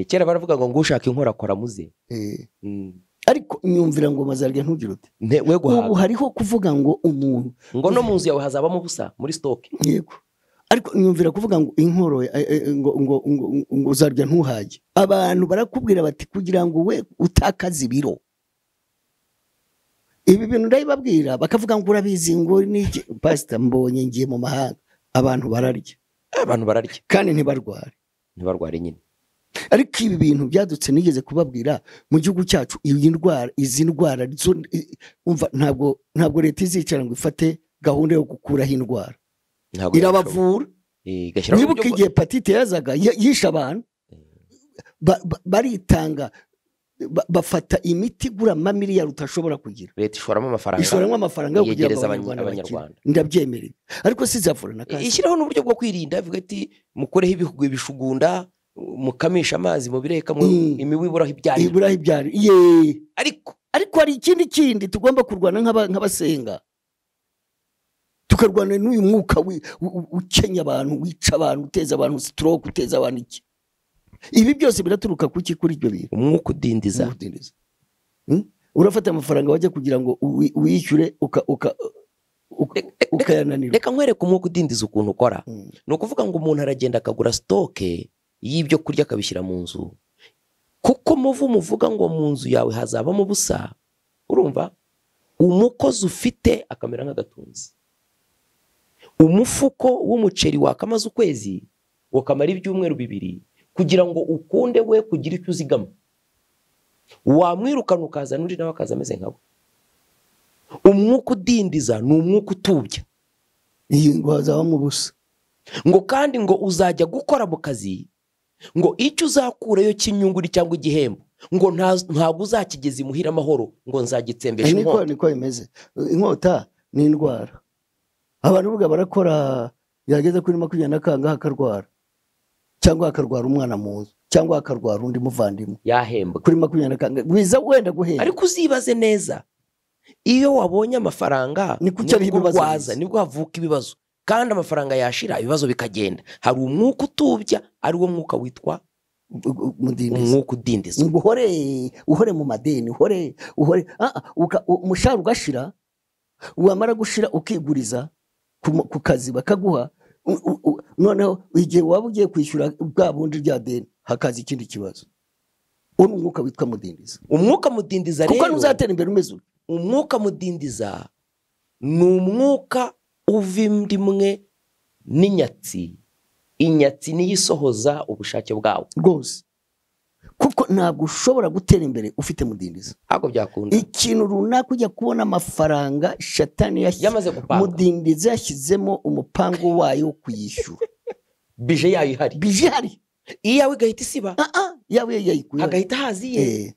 Kera baravuga ngo ngushaka inkoro akora muze. Ariko nyumvira ngo mazarya ntugire ute. We guhaga. Ubu hariho kuvuga ngo umuntu ngo no mu nzu yawe hazabamo ubusa muri stock. Yego. Ariko nyumvira kuvuga ngo inkoro ngo uzarya ntuhage. Abantu barakubwira bati kugira ngo we utakaze ibiro. Ibi bintu ndabibabwira bakavuga ngo urabizi ngo niki. Pastor, mbonye ngiye mu mahanga abantu bararya. Abantu bararya kandi ntibarware. Ntibarware nyine. Ariko ibi bintu byadutse nigeze kubabwira mu gihugu cyacu, iyi ndwara, izi ndwara umva, ntabwo leta izicara ngo ifate gahunda yo gukuraho indwara. Irabavura. Nibuka igihe hepatite yazaga yisha abantu, baritanga, bafata imiti igura amamiliyari utashobora kugira. Leta ishoramo amafaranga, ishoramo amafaranga yo kugira ngo Abanyarwanda. Ndabyemerera, ariko sizavura na kanseri. Ishyiraho n'uburyo bwo kwirinda, ivuga ati mukoreho ibihugu ibishugunda, mukamisha amazi mubireka, imibu iburaho ibyarira. Iburaho ibyarira. Ye. Ariko hari ikindi kindi tugomba kurwana nk'abasenga. Tukarwana n'uyu mwuka ukenya abantu, wica abantu, uteza abantu stroke, uteza abantu iki. Ibi byose biraturuka kuki kuri ibyo bintu? Umwuka udindiza. Urafata amafaranga wajya kugira ngo uyishyure ukayananira. Reka nkwereke umwuka udindiza ukuntu ukora. Ni ukuvuga ngo umuntu aragenda akagura stoke y'ibyo kurya akabishyira mu nzu. Kuko muvumo uvuga ngo mu nzu yawe hazabamo ubusa, urumva? Umukozi ufite akamera nk'agatunzi. Umufuko w'umuceri wakamaze ukwezi wakamara ibyumweru 2 kugira ngo ukunde we kugira icyo uzigama. Wamwirukana ukazana undi nawe akaza ameze nkawe. Umwuka udindiza ni umwuka utubya. Iyi ngo hazabamo ubusa. Ngo kandi ngo uzajya gukora mu kazi, ngo icyo uzakurayo cy'inyungu cyangwa igihembo, ngo ntabwo uzakigeza imuhira amahoro, ngo nzagitsembesha inkota. Niko bimeze. Inkota ni indwara. Abantu buga barakora, yageze kuri 22 akarwara, cyangwa akarwara umwana mu nzu, cyangwa akarwara undi muvandimwe, yahembwa kuri 22 wiza wenda guhemba. Ariko uzibaze neza, iyo wabonye amafaranga nibwo havuka ibibazo, kandi amafaranga yashira ibibazo bikagenda. Hari umwuka utubya, ari wo mwuka witwa umwuka udindiza. Ngo uhore mu madeni, uhore umushahara ugashira, wamara gushira ukiguriza ku kazi bakaguha, noneho igihe waba ugiye kwishyura bwa bundi rya deni hakaza ikindi kibazo. Uwo ni umwuka witwa mudindiza. Umwuka mudindiza rero, kuko ntuzatera imbere umeze utyo. Umwuka mudindiza ni umwuka uva indimwe n'inyatsi. Inyatsi niyo isohoza ubushake bwawe rwose, kuko ntabwo ushobora gutera imbere ufite mudindiza. Ntabwo byakunda. Ikintu runaka ujya kubona amafaranga, shatani yamaze gupanga, mudindiza yashyizemo umupango wayo wo kuyishyura. Bije yayo ihari, bije ihari, iyawe igahita isiba, yawe yayikuye, agahita haziye.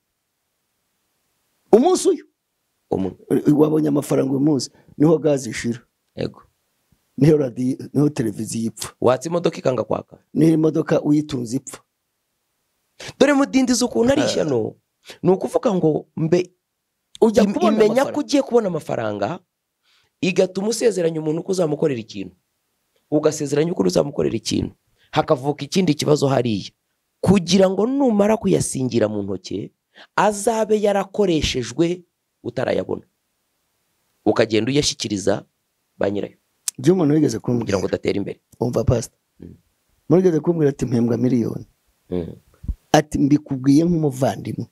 Umunsi uyu Umwe. Wabonye amafaranga uyu munsi niho gazi ishira. Yego. Niho radio, niho televiziyo ipfa. Watse imodoka ikanga kwaka. Niho imodoka uyitunze ipfa. Dore mudindiza ukuntu ari ishyano. Ni ukuvuga ngo mbe ujya kubona imenya ko ugiye kubona amafaranga igatuma usezeranya umuntu ko uzamukorera ikintu. Ugasezeranya uko uzamukorera ikintu. Hakavuka ikindi kibazo hariya. Kugira ngo numara kuyasingira mu ntoke azabe yarakoreshejwe utarayabona. Ukagenda uyashyikiriza ba nyirayo. Ibyo umuntu wigeze kumbwira kugira ngo udatera imbere. Umva pastor. Murigeze kumbwira ati mpembwa miliyoni. Ati mbikubwiye nk'umuvandimwe.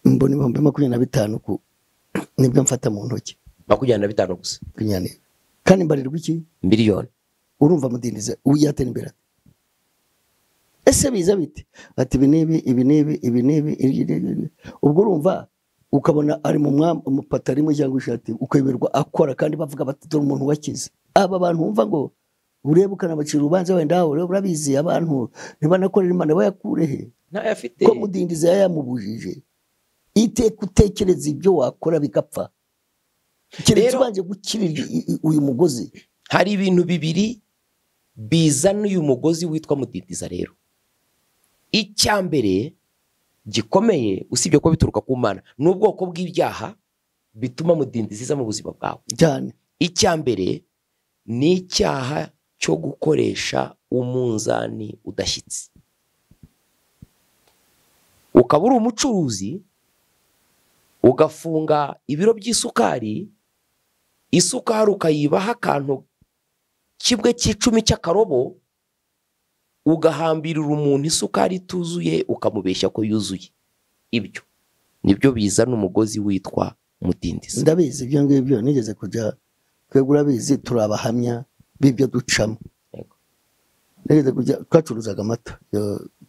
Mbona 25,000 ku nibwo mfata mu ntoki. 25 gusa. 25. Kandi mbarirwa iki? Miliyoni. Urumva mudindiza uyatera imbere. Ese biza bite? Ati ibi nibi ibi nibi ibi nibi. Ubwo urumva ukabona ari mu mupata rimwe cyangwa ishati ukeberwa akora kandi bavuga bati dore umuntu wakize. Aba bantu umva ngo urebe ukanabacira urubanza wenda urebe urabizi abantu ntibanakorera Imana bayakure he? Ntayafite. Ko mudindiza yayamubujije. Iteka utekereza ibyo wakora bigapfa. Keretse ubanje gukirira uyu mugozi. Hari ibintu bibiri bizana uyu mugozi witwa mudindiza rero. Icya mbere gikomeye usibye ko bituruka ku Mana n'ubwoko bw'ibyaha bituma mudindiza mu buzima bwawe. Cyane. Icya mbere ni icyaha cyo gukoresha umunzani udashyitse. Ukaba uri umucuruzi ugafunga ibiro by'isukari, isukari ukayibaha akantu kimwe cy'icumi cy'akarobo, ugahambirira umuntu isukari ituzuye ukamubeshya ko yuzuye. Ibyo nibyo bizana umugozi witwa mudindiza. Ndabizi ibyo ngibyo nigeze kujya twegura bizi turabahamya bibyo ducamo. Yego. Nigeze kujya twacuruzaga amata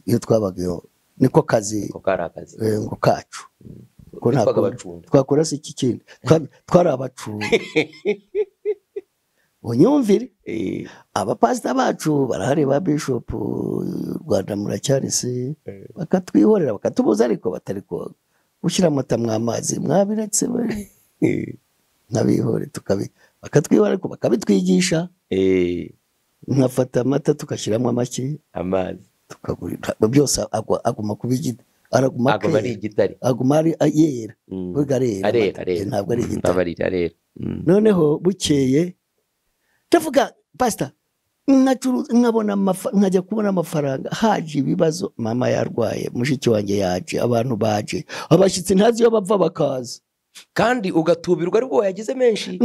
iyo twabaga niko kazi ko karakazi ngo kacu. Ko ntabwo twakora se iki kindi twari abacunda. Unyumvire abapasita bacu barahari ba bishop Rwanda muracyarisi bakatwihorera bakatubuza ariko batari ko gushyira amata mwamazi mwabiretse we nabihore tukabi bakatwihorera ariko bakabitwigisha. Nkafata amata tukashyiramo amaki amazi tukagurira byose aguma kubigita araguma aguma ari igitare aguma ari yera burga arera ntabwo ari igitare arera. Noneho bukeye ndavuga pastor nkabona nkajya kubona amafaranga haje ibibazo mama yarwaye mushiki wanjye yaje abantu baje abashyitsi ntazi iyo bapfa bakaza kandi ugatubirwa ariko yagize menshi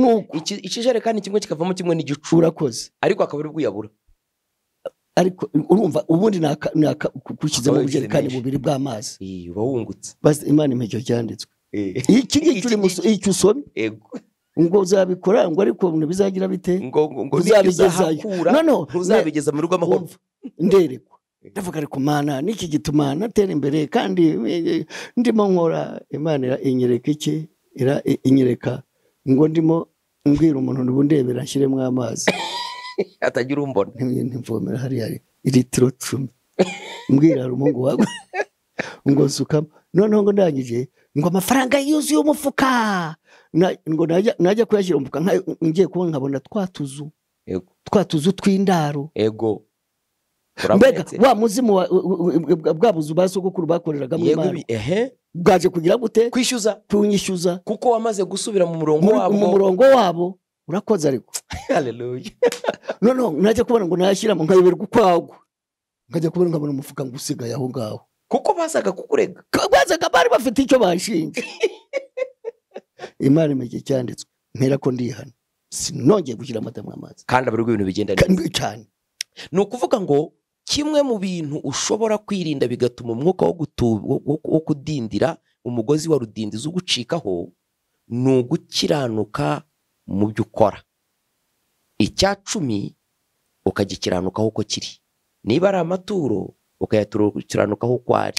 ikijerekani kimwe kikavamo kimwe n'igicu urakoze ariko akaba ari bwiyabura ariko urumva ubundi naka kushyizemo ubujerekani bubiri bw'amazi uba wungutse. Basi Imana impecyo cyanditswe iki ngiki uri icyo usomye ngo uzabikora ngo ariko bizagira bite ngo ngo uzabigezayo no uzabigeza mu rugo amahoro. Nderekwa ndavuga ariko Mana niki gituma natera imbere kandi ndimo nkora Imana inyereka iki inyereka ngo ndimo mbwira umuntu ndebera nshyiremo amazi atagira umbona ntimvomera hariya litiro 10 mbwira hari umuhungu wawe ngo sukamo noneho ngo ndangije ngo amafaranga yuzuye umufuka ngo najya kuyashyira umufuka ngiye kubona nkabona twatuzu yego twatuzu tw'indaro yego mbega wa muzimu bwa buzu ba sogokuru bakoreraga mu Imana bwaje kugira gute kwishyuza kunyishyuza kuko wamaze gusubira mu murongo wabo mu murongo wabo urakoze ariko haleluya. Noneho najya kubona ngo nayashyiramo nkayoberwa ukwagwa nkajya kubona nkabona umufuka ngo usigaye aho ngaho kuko bazaga kukurega bazaga bari bafite icyo banshinja. Imana imeke cyanditswe mpera ko ndihana sinongeye gushyira amata mu amazi kandi abarwa ibintu bigenda neza cyane. Ni ukuvuga ngo kimwe mu bintu ushobora kwirinda bigatuma umwuka wo kudindira umugozi wa rudindiza ugucikaho ni ugukiranuka mu byo ukora. Icya 10 ukagikiranukaho uko kiri, niba ari amaturo ukayatukiranukaho uko ari,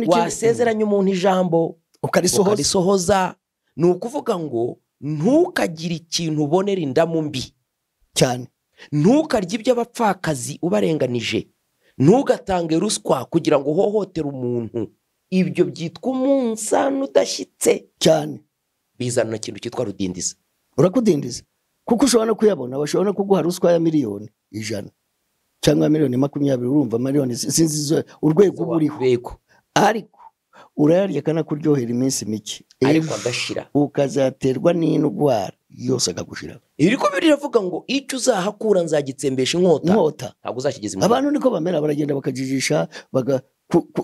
wasezeranya umuntu ijambo ukarisohoza. Ni ukuvuga ngo ntukagire ikintu ubonera indamu mbi cyane, ntukarye iby'abapfakazi ubarenganije, ntugatange ruswa kugira ngo uhohotere umuntu. Ibyo byitwa umunzani udashyitse cyane, bizana ikintu cyitwa rudindiza. Urakudindiza kuko ushobora no kuyabona, bashobora no kuguha ruswa ya 100,000,000 cyangwa 20,000,000, urumva miliyoni sinzi urwego buriho, ariko urayarya kanakuryohera iminsi mike, ariko agashira, ukazaterwa n'indwara yose akagushira. Iriko biravuga ngo icyo uzahakura nzagitsembesha inkota, ntabwo uzakigeza imuhira. Abantu niko bamera, baragenda bakajijisha,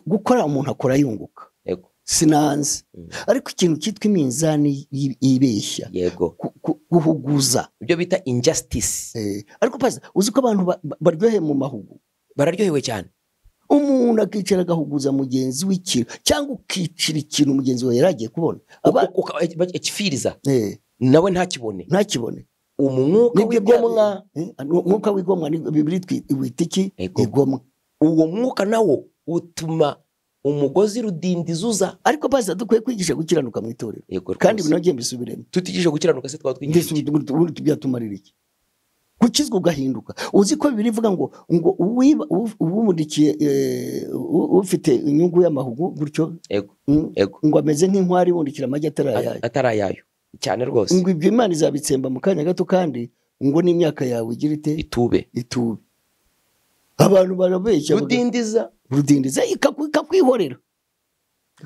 gukora umuntu akora yunguka. Yego, sinanze. Ariko ikintu cyitwa iminzani ibeshya, yego, guhuguza, ibyo bita injustice. Ariko pastor, uzi ko abantu baryoheye mu mahugu, bararyohewe cyane. Umuntu akicara agahuguza mugenzi w'ikintu, cyangwa ukicira ikintu mugenzi wawe yaragiye kubona, ikifiriza nawe ntakibone, ntakibone. Umwuka w'igomwa, umwuka w'igomwa ni Bibiliya wita iki? Igomwa. Uwo mwuka nawo utuma umugozi rudindiza. Ariko pastor, dukwiye kwigisha gukiranuka mu itorero, kandi binogeye mbisubiremo. Tutigije gukiranuka se twaba twigisha iki? Tubyatumarira iki? Gukizwa ugahinduka. Uzi ko Bibiliya ivuga ngo uwumundikiye ufite inyungu y'amahugu gutyo, yego, ngo ameze nk'inkwari ibundikira amagi atarayayo cyane rwose, ngo ibyo Imana izabitsemba mu kanya gato, kandi ngo n'imyaka yawe igira ite? Itube. Itube. Abantu barabeshya, rudindiza, rudindiza ikakwihorera,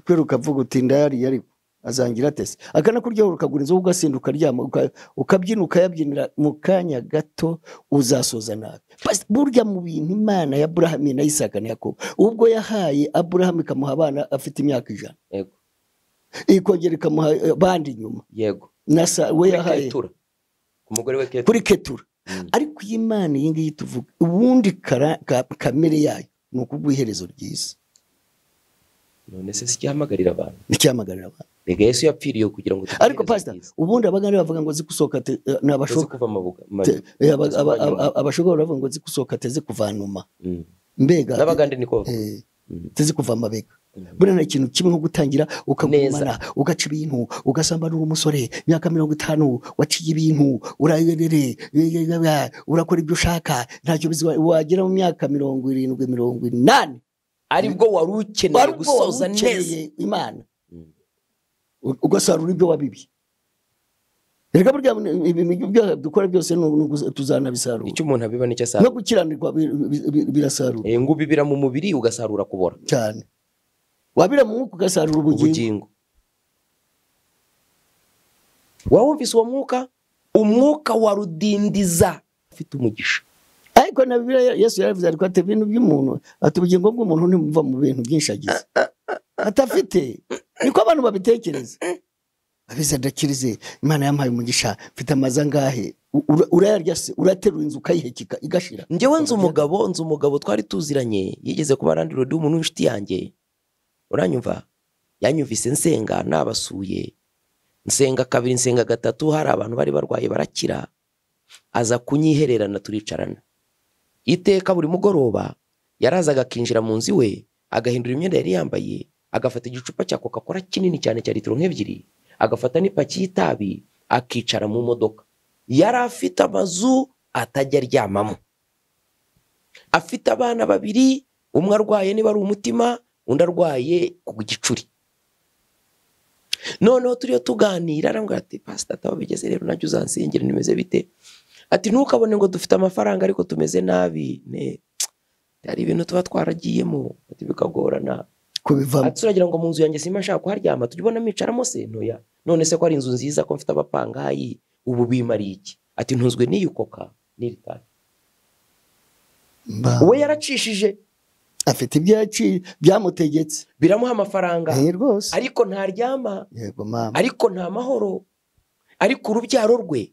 kwera ukavuga uti ndayari ariko azangira atese, akanakuryohera, ukagura inzoga, ugasinda, ukaryama, ukabyina, ukayabyinira, mu kanya gato uzasoza nabi. Burya mu bintu Imana ya Aburahamu na Isaka na Yakobo, ubwo yahaye Aburahamu ikamuha abana afite imyaka 100, yego, ikongera ikamuha bandi inyuma, yego, na we yahaye umugore we kuri Ketura. Ariko iyi Imana iyi ngiyi tuvuga, ubundi kamere yayo ni ukuguha iherezo ryiza. None se icyahamagarira abantu, icyahamagarira abantu. Rega Yesu yapfiriye kugira ngo. Ariko pastor, ubundi abagande bavuga ngo zikusoka n'abashoka kuva amabuga, abashoka baravuga ngo zikusoka teze kuvanuma. Mbega n'abagande niko teze kuva amabega. Buriya nta kintu kimwe nko gutangira ukagumana, ugaca ibintu, ugasambana umusore imyaka 50, waciye ibintu, urayerere, urakora ibyo ushaka, ntacyo wagera mu myaka 70 80, aribwo wari ukeneye gusoza neza Imana, ugasarura ibyo wabibye. Reka burya ibintu dukora byose tuzanabisarura. Icyo umuntu abiba nicyo asarura. No gukiranirwa birasarura. Ngo ubibira mu mubiri ugasarura kubora cyane, wabira mu mwuka ugasarura ubugingo. Wawumvise uwo mwuka? Umwuka wa rudindiza ufite umugisha. Ariko na Bibiliya Yesu yaravuze ariko ati ibintu by'umuntu, ati ubugingo bw'umuntu ntibuva mu bintu byinshi agize atafite. Niko abantu babitekereza. Abize ndakirize, Imana yampaye umugisha, mfite amazu angahe? Urayarya se? Uraterura inzu ukayihekika igashira. Njyewe nzi umugabo twari tuziranye, yigeze kuba landlord w'umuntu w'inshuti yanjye. Uranyumva? Yanyumvise nsenga nabasuye, nsenga kabiri, nsenga gatatu, hari abantu bari barwaye barakira, aza kunyihererana turicarana. Iteka buri mugoroba yarazaga akinjira mu nzu iwe, agahindura imyenda yari yambaye, agafata igicupa cya Coca-Cola kinini cyane cya litiro 2, agafata n'ipaki y'itabi, akicara mu modoka. Yari afite amazu atajya aryamamo, afite abana babiri, umwe arwaye niba ari umutima, undi arwaye ku gicuri. Noneho turiyo tuganira, arambwira ati pastor, ataba bigeze rero najye uzansengera nimeze bite? Ati ntukabone ngo dufite amafaranga ariko tumeze nabi, ne hari ibintu tuba twaragiyemo, ati bikagorana kubivamo. Ati uragira ngo mu nzu yanjye simba nshaka kuharyama, tujye ubona micaramo se? Ntoya. None se ko ari inzu nziza, ko mfite abapangayi, ubu bimariye iki? Ati ntunzwe n'iyi koka n'iri tabi. We yaracishije, afite ibyo yaciye byamutegetse, biramuha amafaranga rwose, ariko ntaryama, yego mama, ariko nta mahoro, ariko urubyaro rwe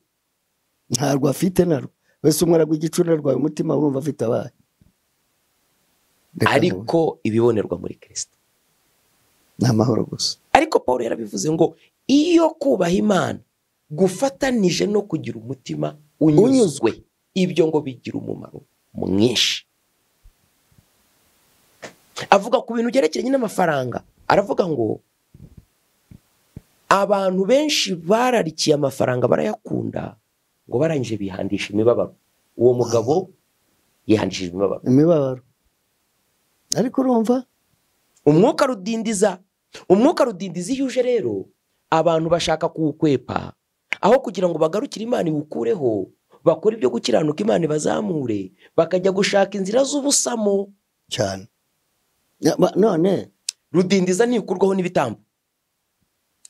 ntarwo afite narwo. Wese umwe aragwa igicuri arwaye umutima, urumva afite abaye. Ariko ibibonerwa muri Kristo ni amahoro gusa. Ariko Paul yarabivuze ngo iyo kubaha Imana gufatanije no kugira umutima unyuzwe, ibyo ngo bigira umumaro mwinshi. Avuga ku bintu byerekeranye n'amafaranga, aravuga ngo abantu benshi bararikiye amafaranga barayakunda, ngo barangije bihandisha imibabaro. Uwo mugabo yihandishije imibabaro. Imibabaro. Ariko urumva Umwuka rudindiza, umwuka rudindiza iyo uje rero abantu bashaka kuwukwepa, aho kugira ngo bagarukire Imana iwukureho, bakora ibyo gukiranuka Imana ibazamure, bakajya gushaka inzira z'ubusamo cyane. None rudindiza ntikurwaho n'ibitambo,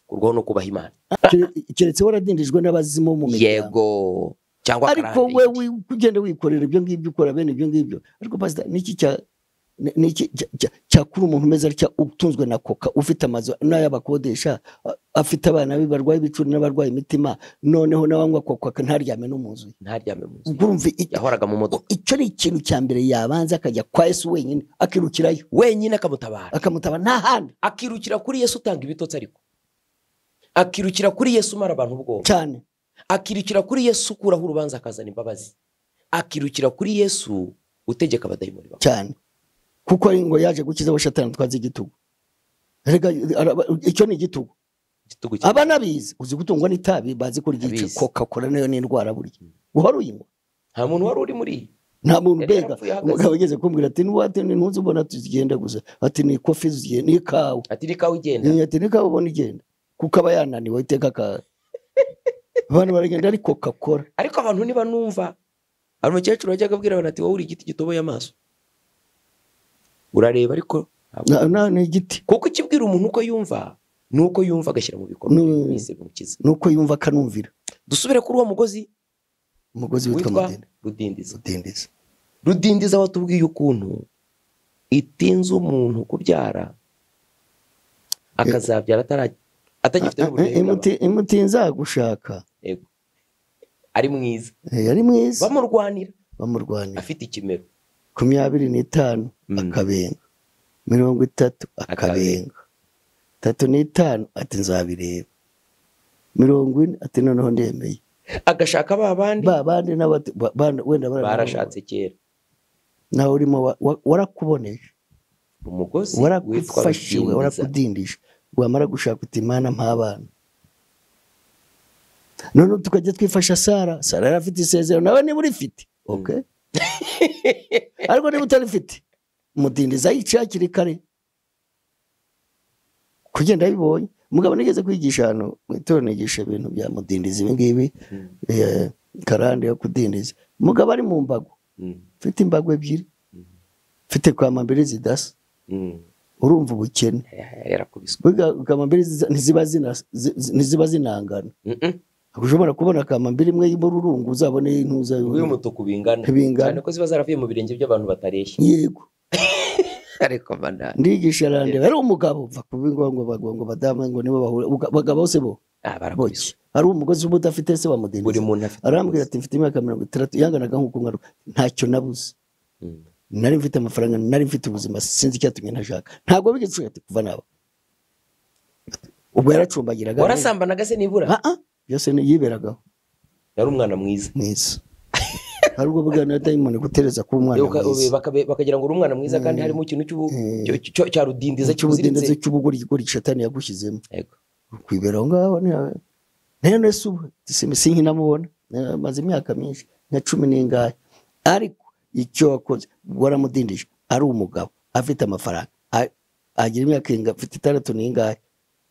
kurwaho no kubaha Imana. Keretse waradindijwe n'abazimu mu miryango. Yego, cyangwa ariko wewe kugenda wikorera ibyo ngibyo ukora bene ibyo ngibyo. Ariko pastor, niki cya niki cyakura umuntu umeze atya, utunzwe na koka, ufite amazu n'ayabakodesha, afite abana be barwaye ibicuri n'abarwaye imitima, noneho n'abanywa koka ntaryame no mu nzu. Ntaryame mu nzu. Urumva yahoraga mu modoka. Icyo ni ikintu cya mbere yabanza akajya kwa Yesu wenyine, akirukirayo wenyine, akamutabara. Akamutabara nta handi. Akirukira kuri Yesu utanga ibitotsi, ariko akirukira kuri Yesu umara abantu ubwoba cyane. Akirukira kuri Yesu ukuraho urubanza akazana imbabazi. Akirukira kuri Yesu utegeka abadayimoni cyane. Kuko ari ngo yaje gukiza abashatani twazi igitugu. Rega icyo ni igitugu. Abana bize uzi gutungwa n'itabi, bazi ko ryica Coca Cola nayo ni indwara burya. Uhora uyinywa. Nta muntu wari uri muri. Nta muntu mbega. Umugabo ageze kumbwira ati nuwate ni ntuzi ubona tugenda gusa. Ati ni coffee zigenda ni kawa. Ati ni kawa igenda. Ati ni kawa ubona igenda. Kuko aba yananiwe iteka ka. Abantu baragenda ari Coca Cola. Ariko abantu niba numva ari umukecuru wajyaga abwira abantu ati wowe uri igiti gitoboye amaso. Urareba ariko ni igiti. Kuko ikibwira umuntu uko yumva nuko yumva agashyira mu bikorwa bise bimukiza. Nuko yumva akanumvira. Dusubire kuri uwo mugozi. Umugozi witwa Rudindiza. Rudindiza. Rudindiza watubwiye ukuntu itinze umuntu kubyara akazabyara atagifite n'uburyo. Imutinza gushaka. Yego. Ari mwiza. Ari mwiza. Bamurwanira. Bamurwanira. Afite ikimero. 25 akabenga, 30 akabenga, 35 ati nzabireba, 40 ati noneho ndemeye. Agashaka babandi babandi wenda barashatse kera. Nawe urimo warakuboneje umugozi warakufashe, warakudindije, wamara gushaka uti Imana mpa abana. None tukajya twifasha Sara. Sara yari afite isezerano, nawe niba urifite okay. Ariko niba utarifite mudindiza yica hakiri kare kugenda bibonye. Umugabo nigeze kwigisha hano mu itorero, nigisha ibintu bya mudindiza ibi ngibi, karande yo kudindiza. Umugabo ari mu mbago, mfite imbago ebyiri, mfite kamambiri zidasa. Urumva ubukene kamambiri ntiziba zinangana. Ushobora kubona kamambiri imwe y'umururungu uzabone intuza y'umutuku bingana cyane ko ziba zaravuye mu birenge by'abantu batareshya. Yego. Ariko mana ndigisha rande ari umugabo mva kubingwa ngo bagwa ngo badama ngo nibo bahura bagabo bose bo barakubiswe. Ari umugozi udafite se wamudindiza. Buri muntu afite. Arambwira ati mfite imyaka 60 yanganaga nkuko ngaruka ntacyo nabuze. Nari mfite amafaranga, nari mfite ubuzima, sinzi icyatumye ntashaka. Ntabwo bigitsuye ati kuva naba. Ubwo yaracumbagiraga. Warasambanaga se nibura? Byose yiberagaho. Yari umwana mwiza. Mwiza. Hari ubwo bwana dayimoni gutereza kuba umwana mwiza. Bakagira ngo uri umwana mwiza kandi harimo ikintu cya rudindiza cy'ubuzinze cy'ubugorigori Shatani yagushyizemo. Yego. Kwibera ngaho none se ubu sinkinamubona. Maze imyaka myinshi nka 10 n'ingahe. Ariko icyo wakoze waramudindije ari umugabo afite amafaranga agira imyaka inga afite 6 n'ingahe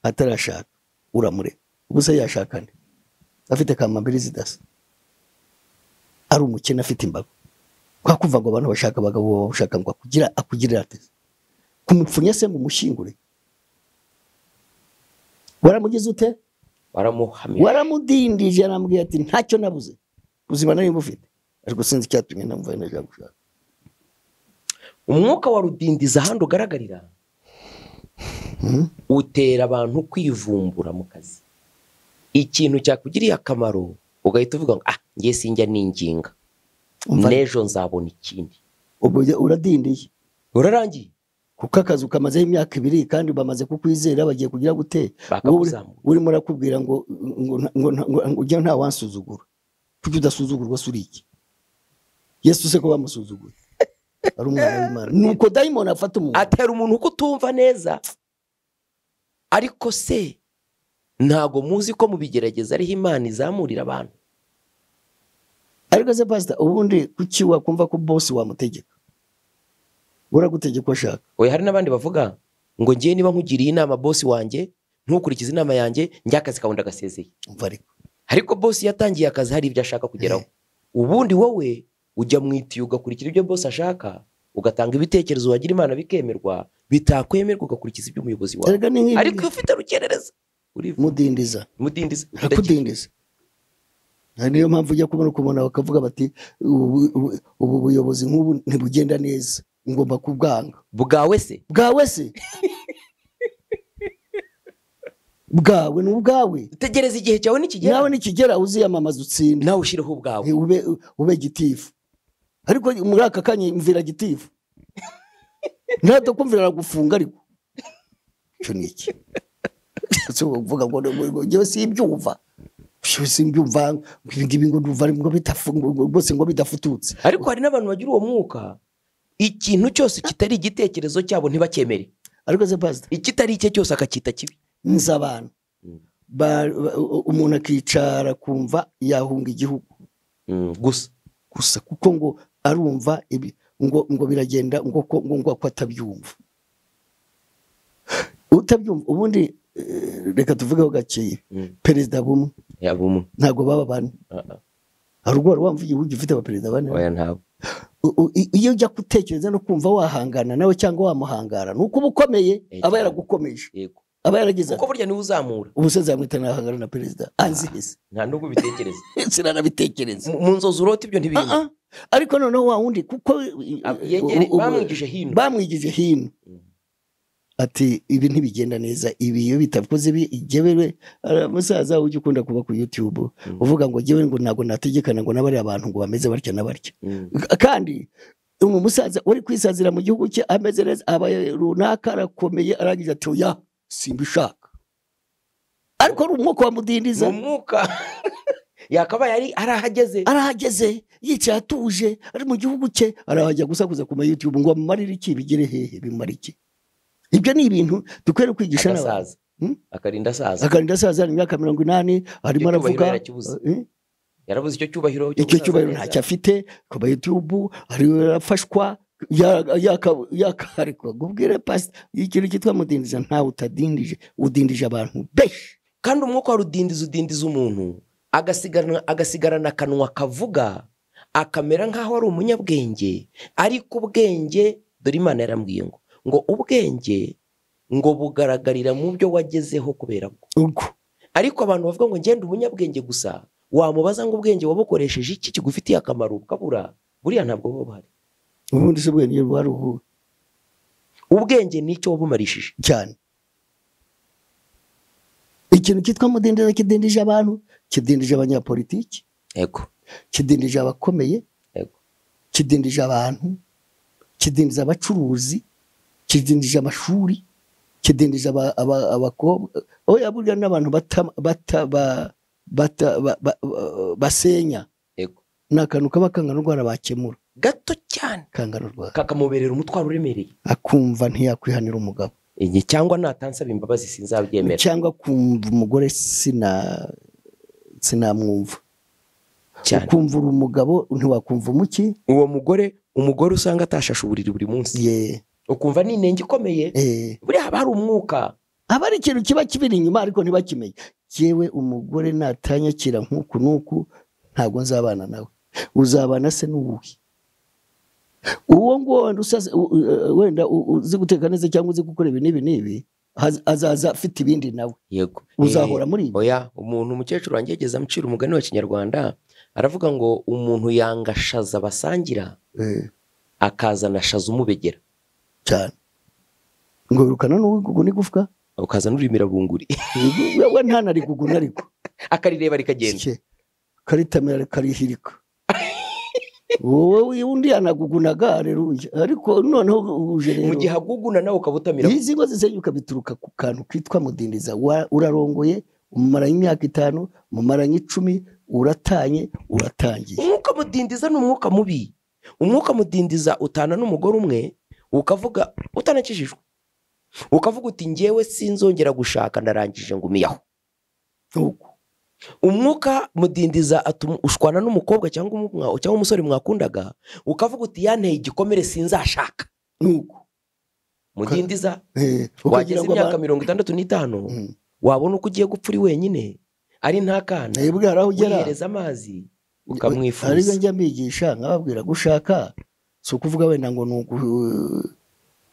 atarashaka uramureka. Ubusa yashakane afite kamambiri zidasa, ari umukene afite imbago. Kwa kuva ngo abantu bashaka abagabo bashaka ngo akugira akugirira ate kumupfunya se ngo umushyingure. Waramugize ute? Waramuhamije, waramudindije. Arambwira ati ntacyo nabuze, ubuzima nari bufite, ariko sinzi icyatumye ntamva naje gushaka. Umwuka wa rudindiza handi ugaragarira utera abantu kwivumbura mu kazi. Ikintu cyakugiriye akamaro ugahita uvuga ngo ngiye sinjya ninginga, n'ejo nzabona ikindi. Ubwo uradindiye, urarangiye. Kuko akazi ukamazeho imyaka 2 kandi bamaze kukwizera bagiye kugira gute, urimo urakubwira ngo ngo ujya nta wansuzugura. Kuki udasuzugurwa se uri iki? Yesu se ko bamusuzuguye ari umwana w'Imana. Nuko dayimoni afata umuntu atera umuntu uko utumva neza. Ariko se ntago muzi ko mubigerageza ariho Imana izamurira abantu. Ariko se pastor, ubundi kuki wakumva ko boss wamutegeka? Uragutegeka ashaka. Oya, hari nabandi bavuga Ngo ngiye niba nkugiriye inama bosi wanjye ntukurikize inama yanjye njya akazi kawe ndagasezeye. Ariko bosi yatangiye akazi hari ibyo ashaka kugeraho. Ubundi wowe ujya mu itiyo ugakurikira ibyo bosi ashaka, ugatanga ibitekerezo wagira Imana bikemerwa, bitakwemerwa ugakurikiza ibyo umuyobozi wawe. Ariko iyo ufite rukerereza mudindiza akudindiza. Niyo mpamvu ujya kubona ukubona bakavuga bati ubu buyobozi nk'ubu ntibugenda neza, ngomba kubwanga. Bwawe se? Bwawe se? Bwawe ni ubwawe. Tegereza igihe cyawe nikigera. Nawe nikigera uziyamamaza utsinde. Nawe ushireho ubwawe. Ube gitifu. Ariko muri aka kanya mvira gitifu. Ntadokumvira gufunga ariko. Cyo niki? So uvuga ngo ngewe simbyumva. Simbyumva ngibi ngo ndumva ngo bitafunga rwose ngo bidafututse. Ariko hari n'abantu bagira uwo mwuka, ikintu cyose kitari igitekerezo cyabo ntibakemere. Ariko se pastor, ikitari icye cyose akakita kibi. Nzi abantu umuntu akicara kumva yahunga igihugu gusa kuko ngo arumva ibi ngo biragenda ngo ngo ko atabyumva. Utabyumva ubundi reka tuvugeho gakeye. Perezida bumwe yabumwe ntago baba bane. Haruguru wamva igihugu gifite abaperezida bane. Oya ntabwo. Iyo ujya gutekereza no kumva wahangana nawe cyangwa wamuhangara nuko ubukomeye aba yaragukomeje. Yego. Aba yaragize kuko burya niwe uzamura. Ubusaza yamwita nahangana na perezida anzihise. Nta nubwo bitekereza. Sinanabitekereza. Mu nzozi urota ibyo ntibirimo. Ariko noneho wa wundi kuko bamwigije hino. Bamwigije hino. Ati ibi ntibigenda neza, ibi iyo bitakoze igebewe. Musaza ujye ukunda kuba ku YouTube uvuga ngo gewe ngo ntago nategekana ngo nabari abantu ngo bameze batya na batya. Kandi umu musaza uri kwisazira mu gihugu cye ameze neza, abaye runaka arakomeye, arangije ati oya simbishaka. Ariko ari umwuka wamudindiza. Umwuka yakabaye ari arahageze. Arahageze yicaye atuje ari mu gihugu cye, arahajya gusakuza ku YouTube ngo amumarire iki, bigere hehe, bimara iki. Ibyo ni ibintu dukwiriye kwigisha n'abasaza. Akarinda asaza. Akarinda asaza imyaka 80 arimo aravuga. Yarabuze icyo cyubahiro. Icyo cyubahiro ntacyo afite ku YouTube, ari arafashwa yakarikwa. Gubwire pastor ikintu cyitwa mudindiza ntawe utadindije, udindije abantu benshi. Kandi umwuka warudindiza udindiza umuntu agasigarana akanwa kavuga akamera nkaho ari umunyabwenge, ariko ubwenge dore Imana yarambwiye ngo ubwenge ngo bugaragarira mu byo wagezeho kubera ubwo. Ariko abantu bavuga ngo ngende umunyabwenge gusa, wamubaza ngo ubwenge wabukoresheje iki kigufitiye akamaro ukabura, buriya ntabwo buba buhari. Ubundi se ubwenge bwaruhu. Ubwenge nicyo wabumarishije cyane. Ikintu cyitwa mudindiza kidindije abantu, kidindije abanyapolitiki. Yego. Kidindije abakomeye. Yego. Kidindije abantu, kidindije abacuruzi, kidindije amashuri, kidindije abakobwa. Oya burya n'abantu basenya. Yego. N'akantu kaba kangana urwara bakemura gato cyane, kangana urwara kakamuberera umutwaro uremereye, akumva ntiyakwihanira umugabo. Cyangwa natansaba imbabazi sinzabyemera, cyangwa kumva umugore sinamwumva cyane. Ukumva uri umugabo ntiwakumva umuki uwo mugore. Umugore usanga atashashe uburiri buri munsi, ukumva ni inenge ikomeye. Buriya haba hari umwuka, haba ari ikintu kiba kibiri inyuma ariko ntibakimenye. Jewe umugore natanyakira nk'uku n'uku ntabwo nzabana nawe. Uzabana se n'uwuhe? Uwo nguwo wenda uzi guteka neza cyangwa uzi gukora ibi n'ibi n'ibi, azaza afite ibindi nawe. Yego. Uzahora muri ibi. Oya, umuntu umukecuru wanjye yageze amucira umugani wa Kinyarwanda, aravuga ngo umuntu yangashaza basangira, akazana shaza umubegera cyane. Ngo birukana n'ugugu n'igufwa, ukazana urimira bunguri. We ntanarigugu nariko. Akarireba rikagenda. Karitamira karihirika. Wowe undi anagugunaga, haleluya. Ariko noneho uje rero mu gihe aguguna nawe ukabutamira. Izi ngo zisenyuka bituruka ku kantu kitwa mudindiza. Urarongoye umaranye imyaka 5, umaranye 10, uratanye, uratangiye. Umwuka mudindiza ni umwuka mubi. Umwuka mudindiza utana n'umugore umwe ukavuga utanakijijwe, ukavuga uti ngewe sinzongera gushaka ndarangije ngumiyaho. Umwuka mudindiza atuma ushwana n'umukobwa cyangwa umusore mwakundaga, ukavuga uti yanteye igikomere sinzashaka. Nuko Mudindiza wageze imyaka 65 wabona uko ugiye gupfa uri wenyine ari nta kana, wihereza amazi ukamwifuza. Hari njya mbigisha nkababwira gushaka si ukuvuga wenda ngo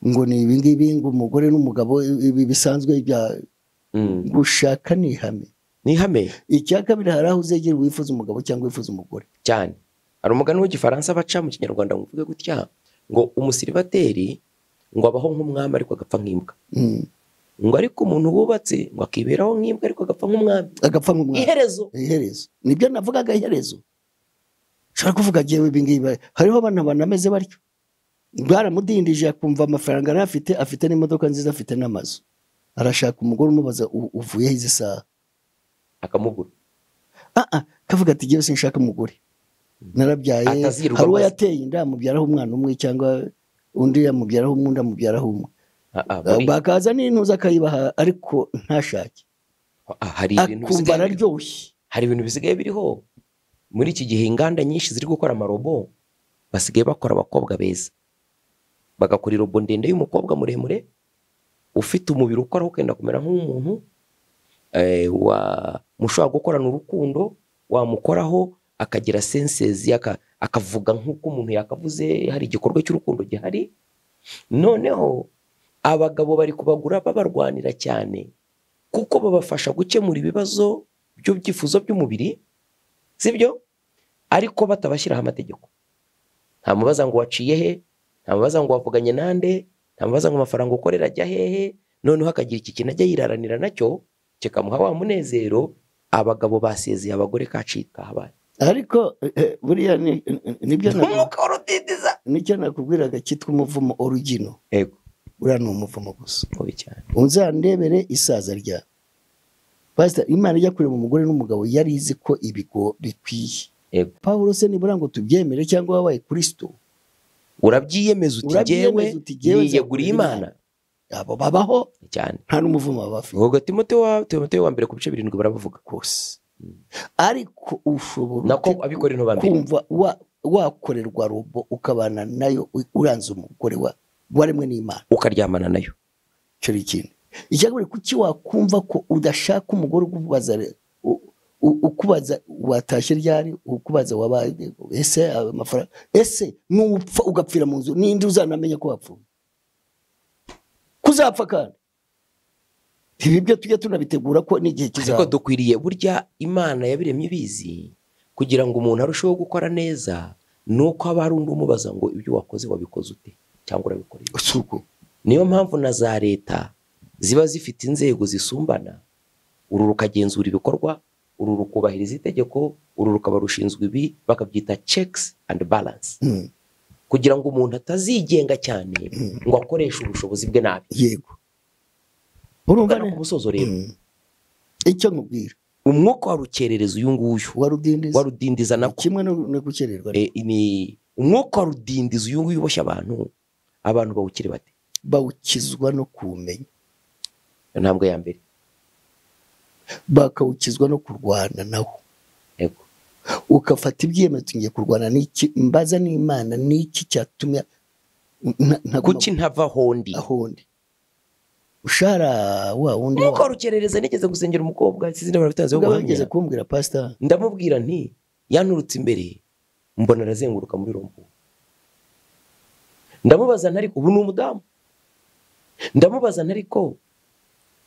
ngo ni ibi ngibi ngo umugore n'umugabo ibi bisanzwe bya gushaka ni ihame. Ni ihame. Icya kabiri hari aho uzegera wifuza umugabo cyangwa wifuza umugore cyane. Hari umugani w'igifaransa baca mu Kinyarwanda ngo uvuge gutya ngo umusiribateri ngo abaho nk'umwami ariko agapfa nk'imbwa. Ngo ariko umuntu wubatse ngo akiberaho nk'imbwa ariko agapfa nk'umwami. Agapfa nk'umwami. Iherezo. Iherezo. Nibyo navugaga iherezo. Ushobora kuvuga jewe ibi ngibi hariho abantu banameze batyo. Bwaramudindije akumva amafaranga arafite, afite n'imodoka nziza, afite n'amazu. Arashaka umugore umubaza uvuye izi saha akamubura. Kavuga ati jewe sinshaka umugore. Narabyaye. Hari uwo yateye inda amubyaraho umwana umwe cyangwa undi yamubyaraho umwe amubyaraho umwe. Bakaza n'intuza akayibaha ariko ntashake. Hari ibintu bisigaye araryoshye. Hari ibintu bisigaye biriho muri iki gihe, inganda nyinshi ziri gukora amarobo basigaye bakora abakobwa beza. Bagakora irobo ndende y'umukobwa muremure ufite umubiri ukora ukenda kumera nk'umuntu, wa mushobora gukorana urukundo, wamukoraho akagira senses, akavuga nk'uko umuntu yakavuze, hari igikorwa cy'urukundo gihari. Noneho abagabo bari kubagura babarwanira cyane kuko babafasha gukemura ibibazo by'ibyifuzo by'umubiri, sibyo? Ariko batabashyiraho amategeko. Nta mubaza ngo waciye he, nta mubaza ngo wavuganye nande, nta mubaza ngo amafaranga ukorera ajya hehe. Noneho akagira iki kintu ajya yiraranira nacyo kikamuha wa munezero. Abagabo basezeye abagore kacika habaye. Ariko buriya nibyo nakubwiraga, nicyo nakubwiraga cyitwa umuvumo origino. Yego. Uriya ni umuvumo gusa. Mubi cyane. Unzandebere isaza rya Pastor, Imana ijya kureba umugore n'umugabo yari izi ko ibigo bikwiye. Yego. Pawulo se nibura ngo tubyemere cyangwa wabaye Kristo urabyiyemeza uti jewe niyeguriye Imana. Abo babaho cyane nta n'umuvumo bafite. Ubwo Timoteyo wa mbere ku bice 7 barabavuga kose. Ariko ushobora nako abikora into bambere kumva wakorerwa robo ukabana nayo uranze umugore wa waremwe n'Imana ukaryamana nayo. Cyo ikintu icyakubiri, kuki wakumva ko udashaka umugore ukubaza ukubaza watashye ryari, ukubaza wabaye ese amafaranga, ese nupfa ugapfira mu nzu ninde uzanamenya ko wapfuye? Kuzapfa kandi ibi byo tujya tunabitegura ko n'igihe kizaba. Ariko dukwiriye burya Imana yabiremye ibizi kugira ngo umuntu arusheho gukora neza, nuko aba ari undi umubaza ngo ibyo wakoze wabikoze ute cyangwa urabikoreye usuko. Niyo mpamvu na za leta ziba zifite inzego zisumbana, uru rukagenzura ibikorwa, uru rukubahiriza itegeko, uru rukaba rushinzwe ibi, bakabyita checks and balance. Kugira ngo umuntu atazigenga cyane ngo akoreshe ubushobozi bwe nabi. Yego. Urumva ku musozo rero. Icyo nkubwira, umwuka wa rukerereza uyu nguyu warudindiza nako kimwe no gukererwa. Ni umwuka wa rudindiza uyu nguyu uboshye abantu, abantu bawukire bate? Bawukizwa no kumenya. Intambwe ya mbere. Bakawukizwa no kurwana nawo. Yego. Ukafata ibyemezo ngiye kurwana n'iki, mbaza n'Imana n'iki cyatumye kuki ntava hondi ahondi. Ushara wa wundi wa rukerereza. Nigeze gusengera umukobwa sizi n'abarabitanze ubuhamya. Nigeze kumbwira pastor, ndamubwira nti yanturutse imbere mbona arazenguruka muri rompo. Ndamubaza ntari ubu ni umudamu. Ndamubaza ntari ko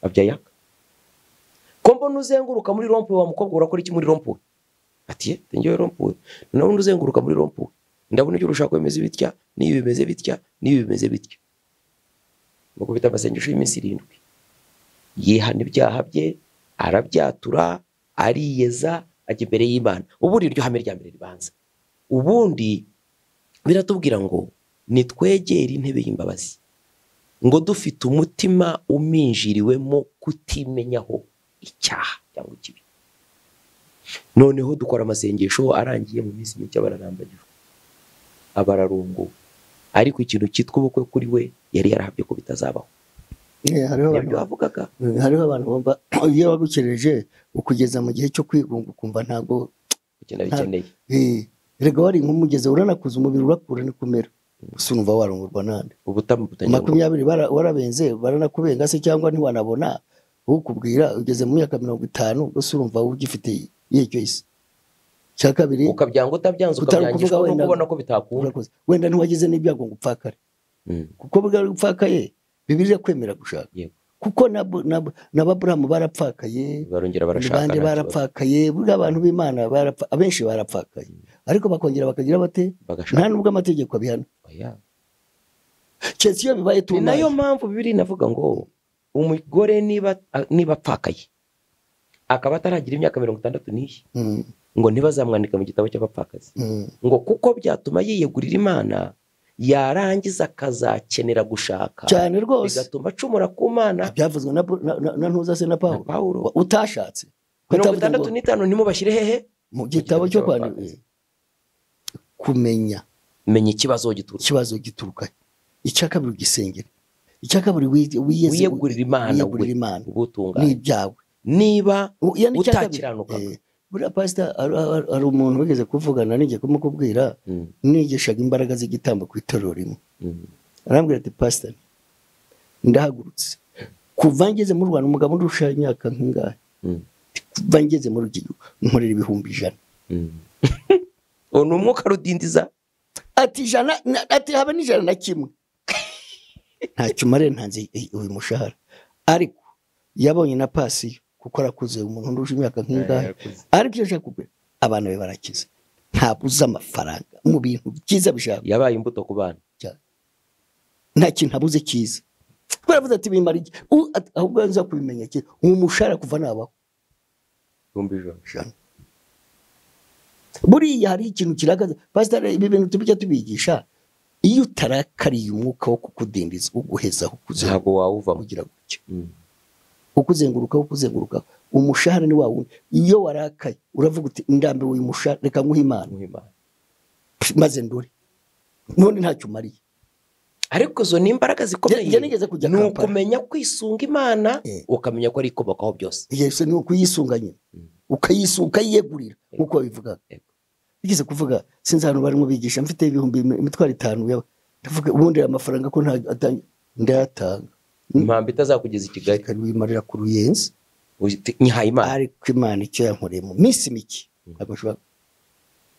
abyayaka. Ko mbona uzenguruka muri rompo wa mukobwa urakora iki muri rompo? Ati ngewe rompo. Ndabona uzenguruka muri rompo. Ndabona ibyo urushaka bimeze bitya, n'ibi bimeze bitya, n'ibi bimeze bitya. Mukubita amasengesho y'iminsi 7. Yihana ibyaha bye, arabyatura, ariyeza, ajya imbere y'Imana. Ubundi iryo hame rya mbere ribanza. Ubundi biratubwira ngo nitwegere intebe y'imbabazi ngo dufite umutima uminjiriwemo kutimenyaho icyaha cyangwa ikibi. Noneho dukora amasengesho arangiye mu minsi mike bararambagijwe, abararungu. Ariko ikintu cyitwa ubukwe kuri we yari yarahabye ko bitazabaho. Hariho abantu bumva iyo bagukereje ukugeza mu gihe cyo kwigunga ukumva ntago bikeneye. Erega wari nk'umugeze uranakuza umubiri urakura ni kumera. Gusa urumva warongorwa nande? Ubutamu butangira. 20 warabenze, baranakubenga se, cyangwa ntiwanabona ukubwira ugeze mu myaka 50, gusa urumva ugifite yicyo isi. Cya kabiri, ukabyanga utabyanze, Utari ukabyangishwa kuvuga no wenda- kubona ko bitakunda. Urakoze. Wenda ntiwagize n'ibyago ngo upfakare, kuko bwari upfakaye Bibiliya kwemera gushaka. Yego. Kuko na Aburahamu barapfakaye, barongera barashaka, abandi nta kibazo. Barapfakaye. Burya abantu b'Imana barapfa, abenshi barapfakaye, ariko bakongera bakagira bate? Bagashaka. Nta nubwo amategeko abihana, Oya. keretse iyo bibaye Ni tumaye. nayo mpamvu Bibiliya inavuga ngo umugore niba apfakaye akaba ataragira imyaka 60 n'iyi, ngo ntibazamwandika mu gitabo cy'abapfakazi, ngo kuko byatuma yiyegurira Imana, yarangiza akazakenera gushaka, Cyane rwose. bigatuma acumura ku Mana. Byavuzwe na ntuza se, na Na Pawulo. Pawulo. Utashatse. Mirongo Utavuze ngo 65 ntimubashyire hehe? Mu gitabo cyo kwandika. Cy'abapfakazi. Kumenya Menya ikibazo gituruka, ikibazo gituruka. Icya kabiri, ugisengere. Icya kabiri, wiyeze, wiyegurira Imana, wiyegurira we Imana ubutungane n'ibyawe. Niba Iyo ni icya kabiri. utakiranukaga. Buriya pastor, hari umuntu wigeze kuvugana, n'igiye kumukubwira, nigishaga imbaraga z'igitambo ku itorero rimwe. Arambwira ati: "Pastor, ndahagurutse kuva ngeze mu Rwanda, umugabo ndusha imyaka nk'ingahe, kuva ngeze muri iki gihugu nkorera 100,000." Uwo ni umwuka rudindiza. Ati 100 ati habe n'101 ntacyo umariye, ntanze uyu mushahara. Ariko yabonye na pansiyo kuko arakuze, umuntu ndusha imyaka nk'ingahe. Ariko iyo ashaka kugura, abana be barakize, ntabuze amafaranga mu bintu byiza bishaka. Yabaye imbuto ku bana. Nta kintu abuze cyiza. Baravuze ati: "Bimara iki?" Ahubwo nza kubimenya ki uwo mushahara kuva nabaho. 100,000. 100. Buriya hari ikintu kiragaza, pastor. Ibi bintu tubijya tubigisha, iyo utarakariye umwuka wo kukudindiza, uguhezaho kuzenguruka, Ntabwo wawuvamo. kugira gutya, ukuzenguruka, ukuzenguruka. Umushahara ni wa wundi. Iyo warakaye uravuga uti: "Ndambiwe uyu mushahara, reka nguhe Imana." Nguhe Imana. Maze ndore none ntacyo umariye. Ariko izo ni imbaraga zikomeye. Njye nigeze kujya Ni Kampala. ukumenya kwisunga Imana, ukamenya ko ari ikomokaho byose. Yesu ni ukuyisunga nyine, ukayisunga, ukayiyegurira nk'uko babivugaga. Bigeze kuvuga, sinzi ahantu barimo bigisha, mfite ibihumbi 50,000, ndavuga ubundi aya mafaranga ko nta ndayatanga. Impamvu itazakugeza i Kigali. Reka wimarira ku Ruyenzi. Uti, nyihaye Imana. Ariko Imana icyo yankoreye mu minsi mike, ntabwo nshobora.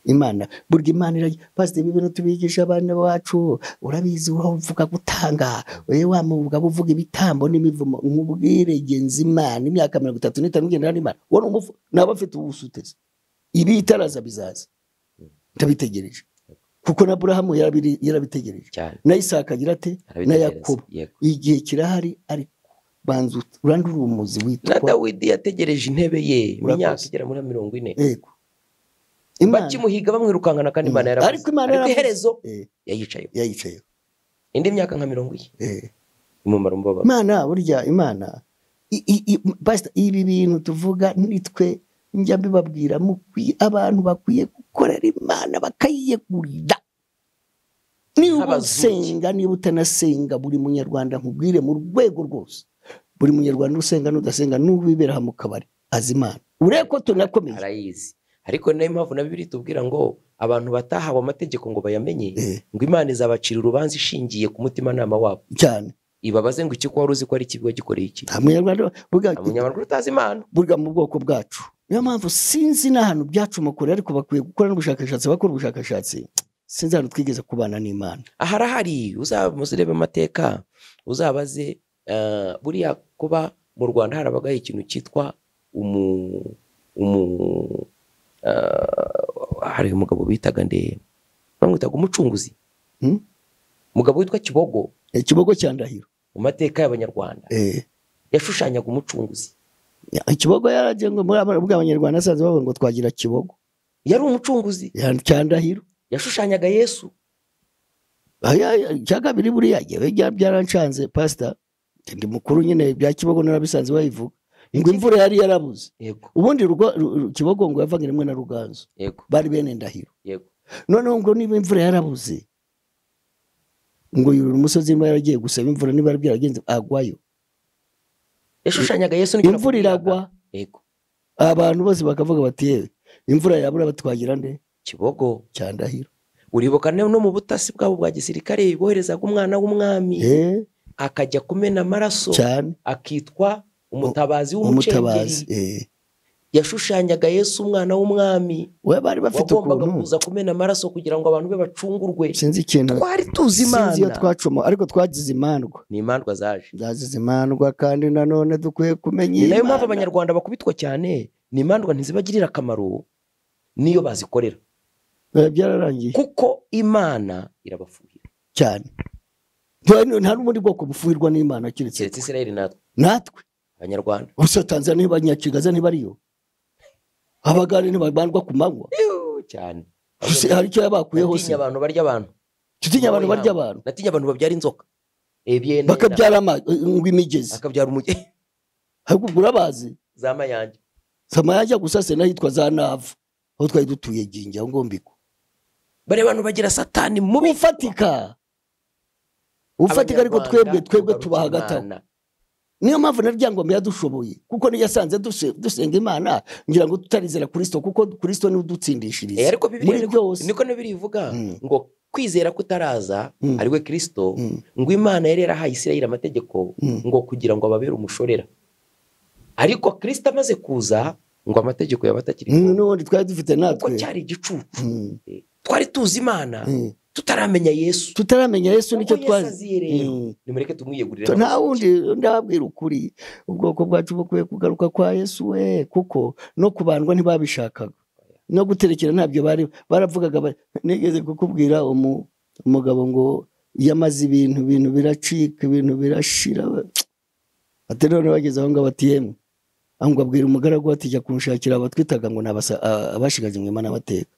Imana burya, Imana irajya. Pasiteri, ibi bintu tubigisha abana bacu, urabizi, uravuga gutanga, wewe wa mugabo uvuga ibitambo n'imivumo. Nkubwire, genza Imana imyaka 35 ugendana n'Imana, wowe ni umufu naba afite ubusutezi. Ibi itaraza bizaza, ndabitegereje, kuko na Aburahamu yarabitegereje, Cyane. na Isaka agira ate, na Arabitegereza. Yakobo. Igihe kirahari, ariko banza urandure umuzi Na witwa Dawidi yategereje intebe ye Urakoze. imyaka igera muri 40. Yego, Imana Bakimuhiga, bamwirukankana, kandi Imana yaravuze. Ariko Imana Ariko yaravuze. iherezo yayicayeho. Yayicayeho. Indi myaka nka 40 imumara umubabaro. Imana burya, Imana Pastor, ibi bintu tuvuga nitwe njya mbibabwira, mukwiye, abantu bakwiye gukorera Imana bakayiyegurira. Niba Nk'abazuki. usenga, niba utanasenga, buri munyarwanda, nkubwire mu rwego rwose, buri munyarwanda usenga n'udasenga, n'uwibera aha mu kabari azi Imana, urebe ko tunakomeye. Arayizi, ariko niyo mpamvu na Bibiliya itubwira ngo abantu batahawe amategeko ngo bayamenye, ngo Imana izabacira urubanza ishingiye ku mutimanama wabo, Cyane. ibabaze ngo: "Iki ko wari uzi ko ari ikibi, wagikoreye iki?" Nta munyarwanda burya, Nta munyarwanda utazi Imana. Burya mu bwoko bwacu, niyo mpamvu sinzi n'ahantu byacumukura, ariko bakwiye gukora n'ubushakashatsi, bakora ubushakashatsi. Sinzi ahantu twigeze kubana n'Imana. Aharahari, uzamuzirebe amateka, uzabaze. Buriya kuba mu Rwanda harabagaho ikintu cyitwa umu umu hari umugabo bitaga nde, bamwitaga umucunguzi, umugabo witwa Kibogo. Ikibogo cya Ndahiro. Mu mateka y'Abanyarwanda yashushanyaga umucunguzi. Ikibogo yaragiye ngo muri bwa Abanyarwanda asanzwe bavuga ngo twagira Kibogo. Yari umucunguzi. Cya Ndahiro. Yashushanyaga Yesu. Icya kabiri, buriya jyewe byarancanze, pastor, ndi mukuru nyine, bya Kibogo narabisanze babivuga ngo imvura yari yarabuze. Ubundi Kibogo ngo yavaga rimwe na Ruganzu, bari bene Ndahiro. Noneho ngo niba imvura yarabuze, ngo yurira umusozi, niba yaragiye gusaba imvura, niba byaragenze, agwayo. Yashushanyaga Yesu, nicyo Imvura nakubwiraga. iragwa. Abantu bose bakavuga bati: "Yewe, imvura yabura, batwagira nde?" Kibogo. Cya Ndahiro. Uribuka no mu butasi bwabo bwa gisirikare boherezaga umwana w'umwami akajya kumena amaraso akitwa umutabazi w'umucengeri. Yashushanyaga Yesu umwana w'umwami bari bafite wagombaga kuza kumena amaraso kugira ngo abantu be bacungurwe. Sinzi ikintu twari tuzi Imana, sinzi iyo twacuma, ariko twagize imandwa. Ni imandwa zaje, zagize imandwa, kandi nanone dukwiye kumenya Imana. Ni nayo mpamvu abanyarwanda bakubitwa cyane, ni imandwa ntizibagirira akamaro niyo bazikorera. Byararangiye kuko Imana irabafuhira cyane. Nta n'ubundi bwoko bufuhirwa n'Imana keretse Isirayeli natwe abanyarwanda. Gusa Tanzania banyakigaza ntibariyo, abagare ntibabandwa ku manywa cyane. Hari icyo yabakuye hose. Natinya abantu barya abantu, tutinya abantu barya abantu, natinya abantu babyara inzoka bakabyara imigezi, bakabyara umugezi. Ahubwo urabazi za Mayange, za Mayange gusa se nahitwa za Navu aho twari dutuye Ginja ngo mbiko. Bari abantu bagira satani mubi ufatika ufatika, ariko twebwe tuba hagati aho. Niyo mpamvu naryango yadushoboye, kuko niyo yasanze dusenga Imana ngira ngo tutarizera Kristo, kuko Kristo ni udutsindishiriza. Ariko Bibiliya niko Bibiliya ivuga ngo kwizera kutaraza ari we Kristo, ngo Imana yari yarahaye Isirayeli amategeko ngo kugira ngo ababere umushorera, ariko Kristo amaze kuza ngo amategeko yabatakiri. N'ubundi twari dufite natwe kuko cyari igicucu. Twari tuzi Imana tutaramenya Yesu, tutaramenya Yesu nicyo twazi. Nimureke tumwiyegurire. Nta wundi ndababwira ukuri, ubwoko bwacu bukwiye kugaruka kwa Yesu we, kuko no kubandwa ntibabishakaga, no guterekera ntabyo bari baravugaga. Nigeze kukubwira umugabo ngo yamaze ibintu biracika, ibintu birashira, ati none bageze aho ngaho bati yemwe, ngo abwira umugaragu ati jya kunshakira abatwitaga ngo abashigaje mwema n'abateka,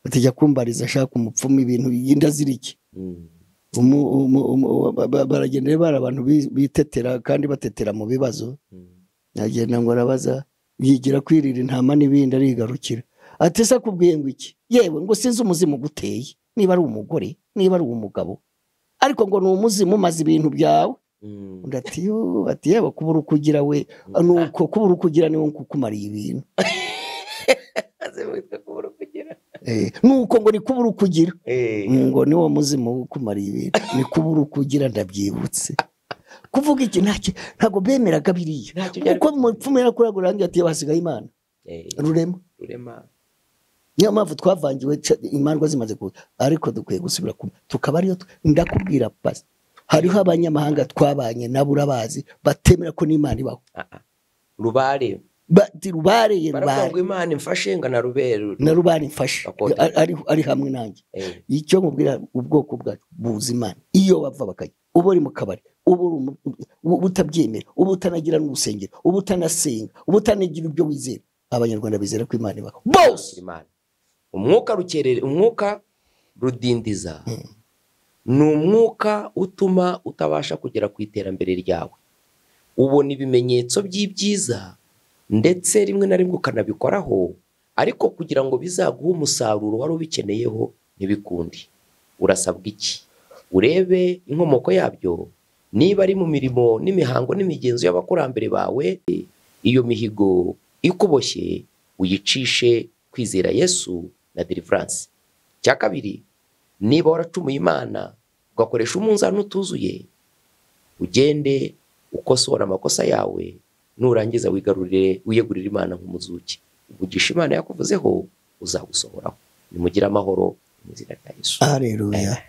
atijya kumbariza ashaka umupfumu ibintu y'indaziriki. Baragenda bari abantu bitetera kandi batetera mu bibazo. Agenda ngo arabaza, yigira kwirira intama n'ibindi arigarukira. Ati se akubwiye ngo iki? Yewe ngo sinzi umuzimu guteye, niba ari umugore niba ari umugabo, ariko ngo ni umuzimu umaze ibintu byawe. Undi ati yo, ati yewe kubura ukugira we, nuko kubura ukugira niwe kukumariye ibintu. Nuko ngo ni kubura ukugira, ngo ni wo muzimu ukumariye ibintu, ni kubura ukugira. Ndabyibutse kuvuga iki ntabwo bemeraga biriya, kuko umupfumu yarakuragura ati basigaye Imana rurema. Niyo mpamvu twavangiwe imandwa zimaze kuza, ariko dukwiye gusubira tukaba ariyo. Ndakubwira pasi, hariho abanyamahanga twabanye nabo urabazi batemera ko n'Imana ibaho. Rubare bati rubare ye rubare ngo Imana imfashe nga na rubere na rubare imfashe ari hamwe nanjye. Icyo mubwira ubwoko bwacu buzi Imana, iyo bava bakajya uba uri mu kabari, uba utabyemera, uba utanagira n'urusengero, uba utanasenga, uba utanagira ibyo wizera. Abanyarwanda bizera ko Imana ibaho bose. Umwuka rukerere, umwuka rudindiza ni umwuka utuma utabasha kugera ku iterambere ryawe. Ubona ibimenyetso by'ibyiza ndetse rimwe na rimwe ukanabikoraho, ariko kugira ngo bizaguhe umusaruro wari ubikeneyeho ntibikundi. Urasabwa iki? Urebe inkomoko yabyo, niba ari mu mirimo n'imihango n'imigenzo y'abakurambere bawe, iyo mihigo ikuboshye uyicishe kwizera Yesu na deliverance. Cya kabiri, niba waracumuye Imana ugakoresha umunzani utuzuye, ugende ukosora amakosa yawe, nurangiza wigarurire wiyegurire Imana nk'umuzuki. Umugisha Imana yakuvuzeho uzagusohoraho. Nimugire amahoro mu izina rya Yesu. Haleluya.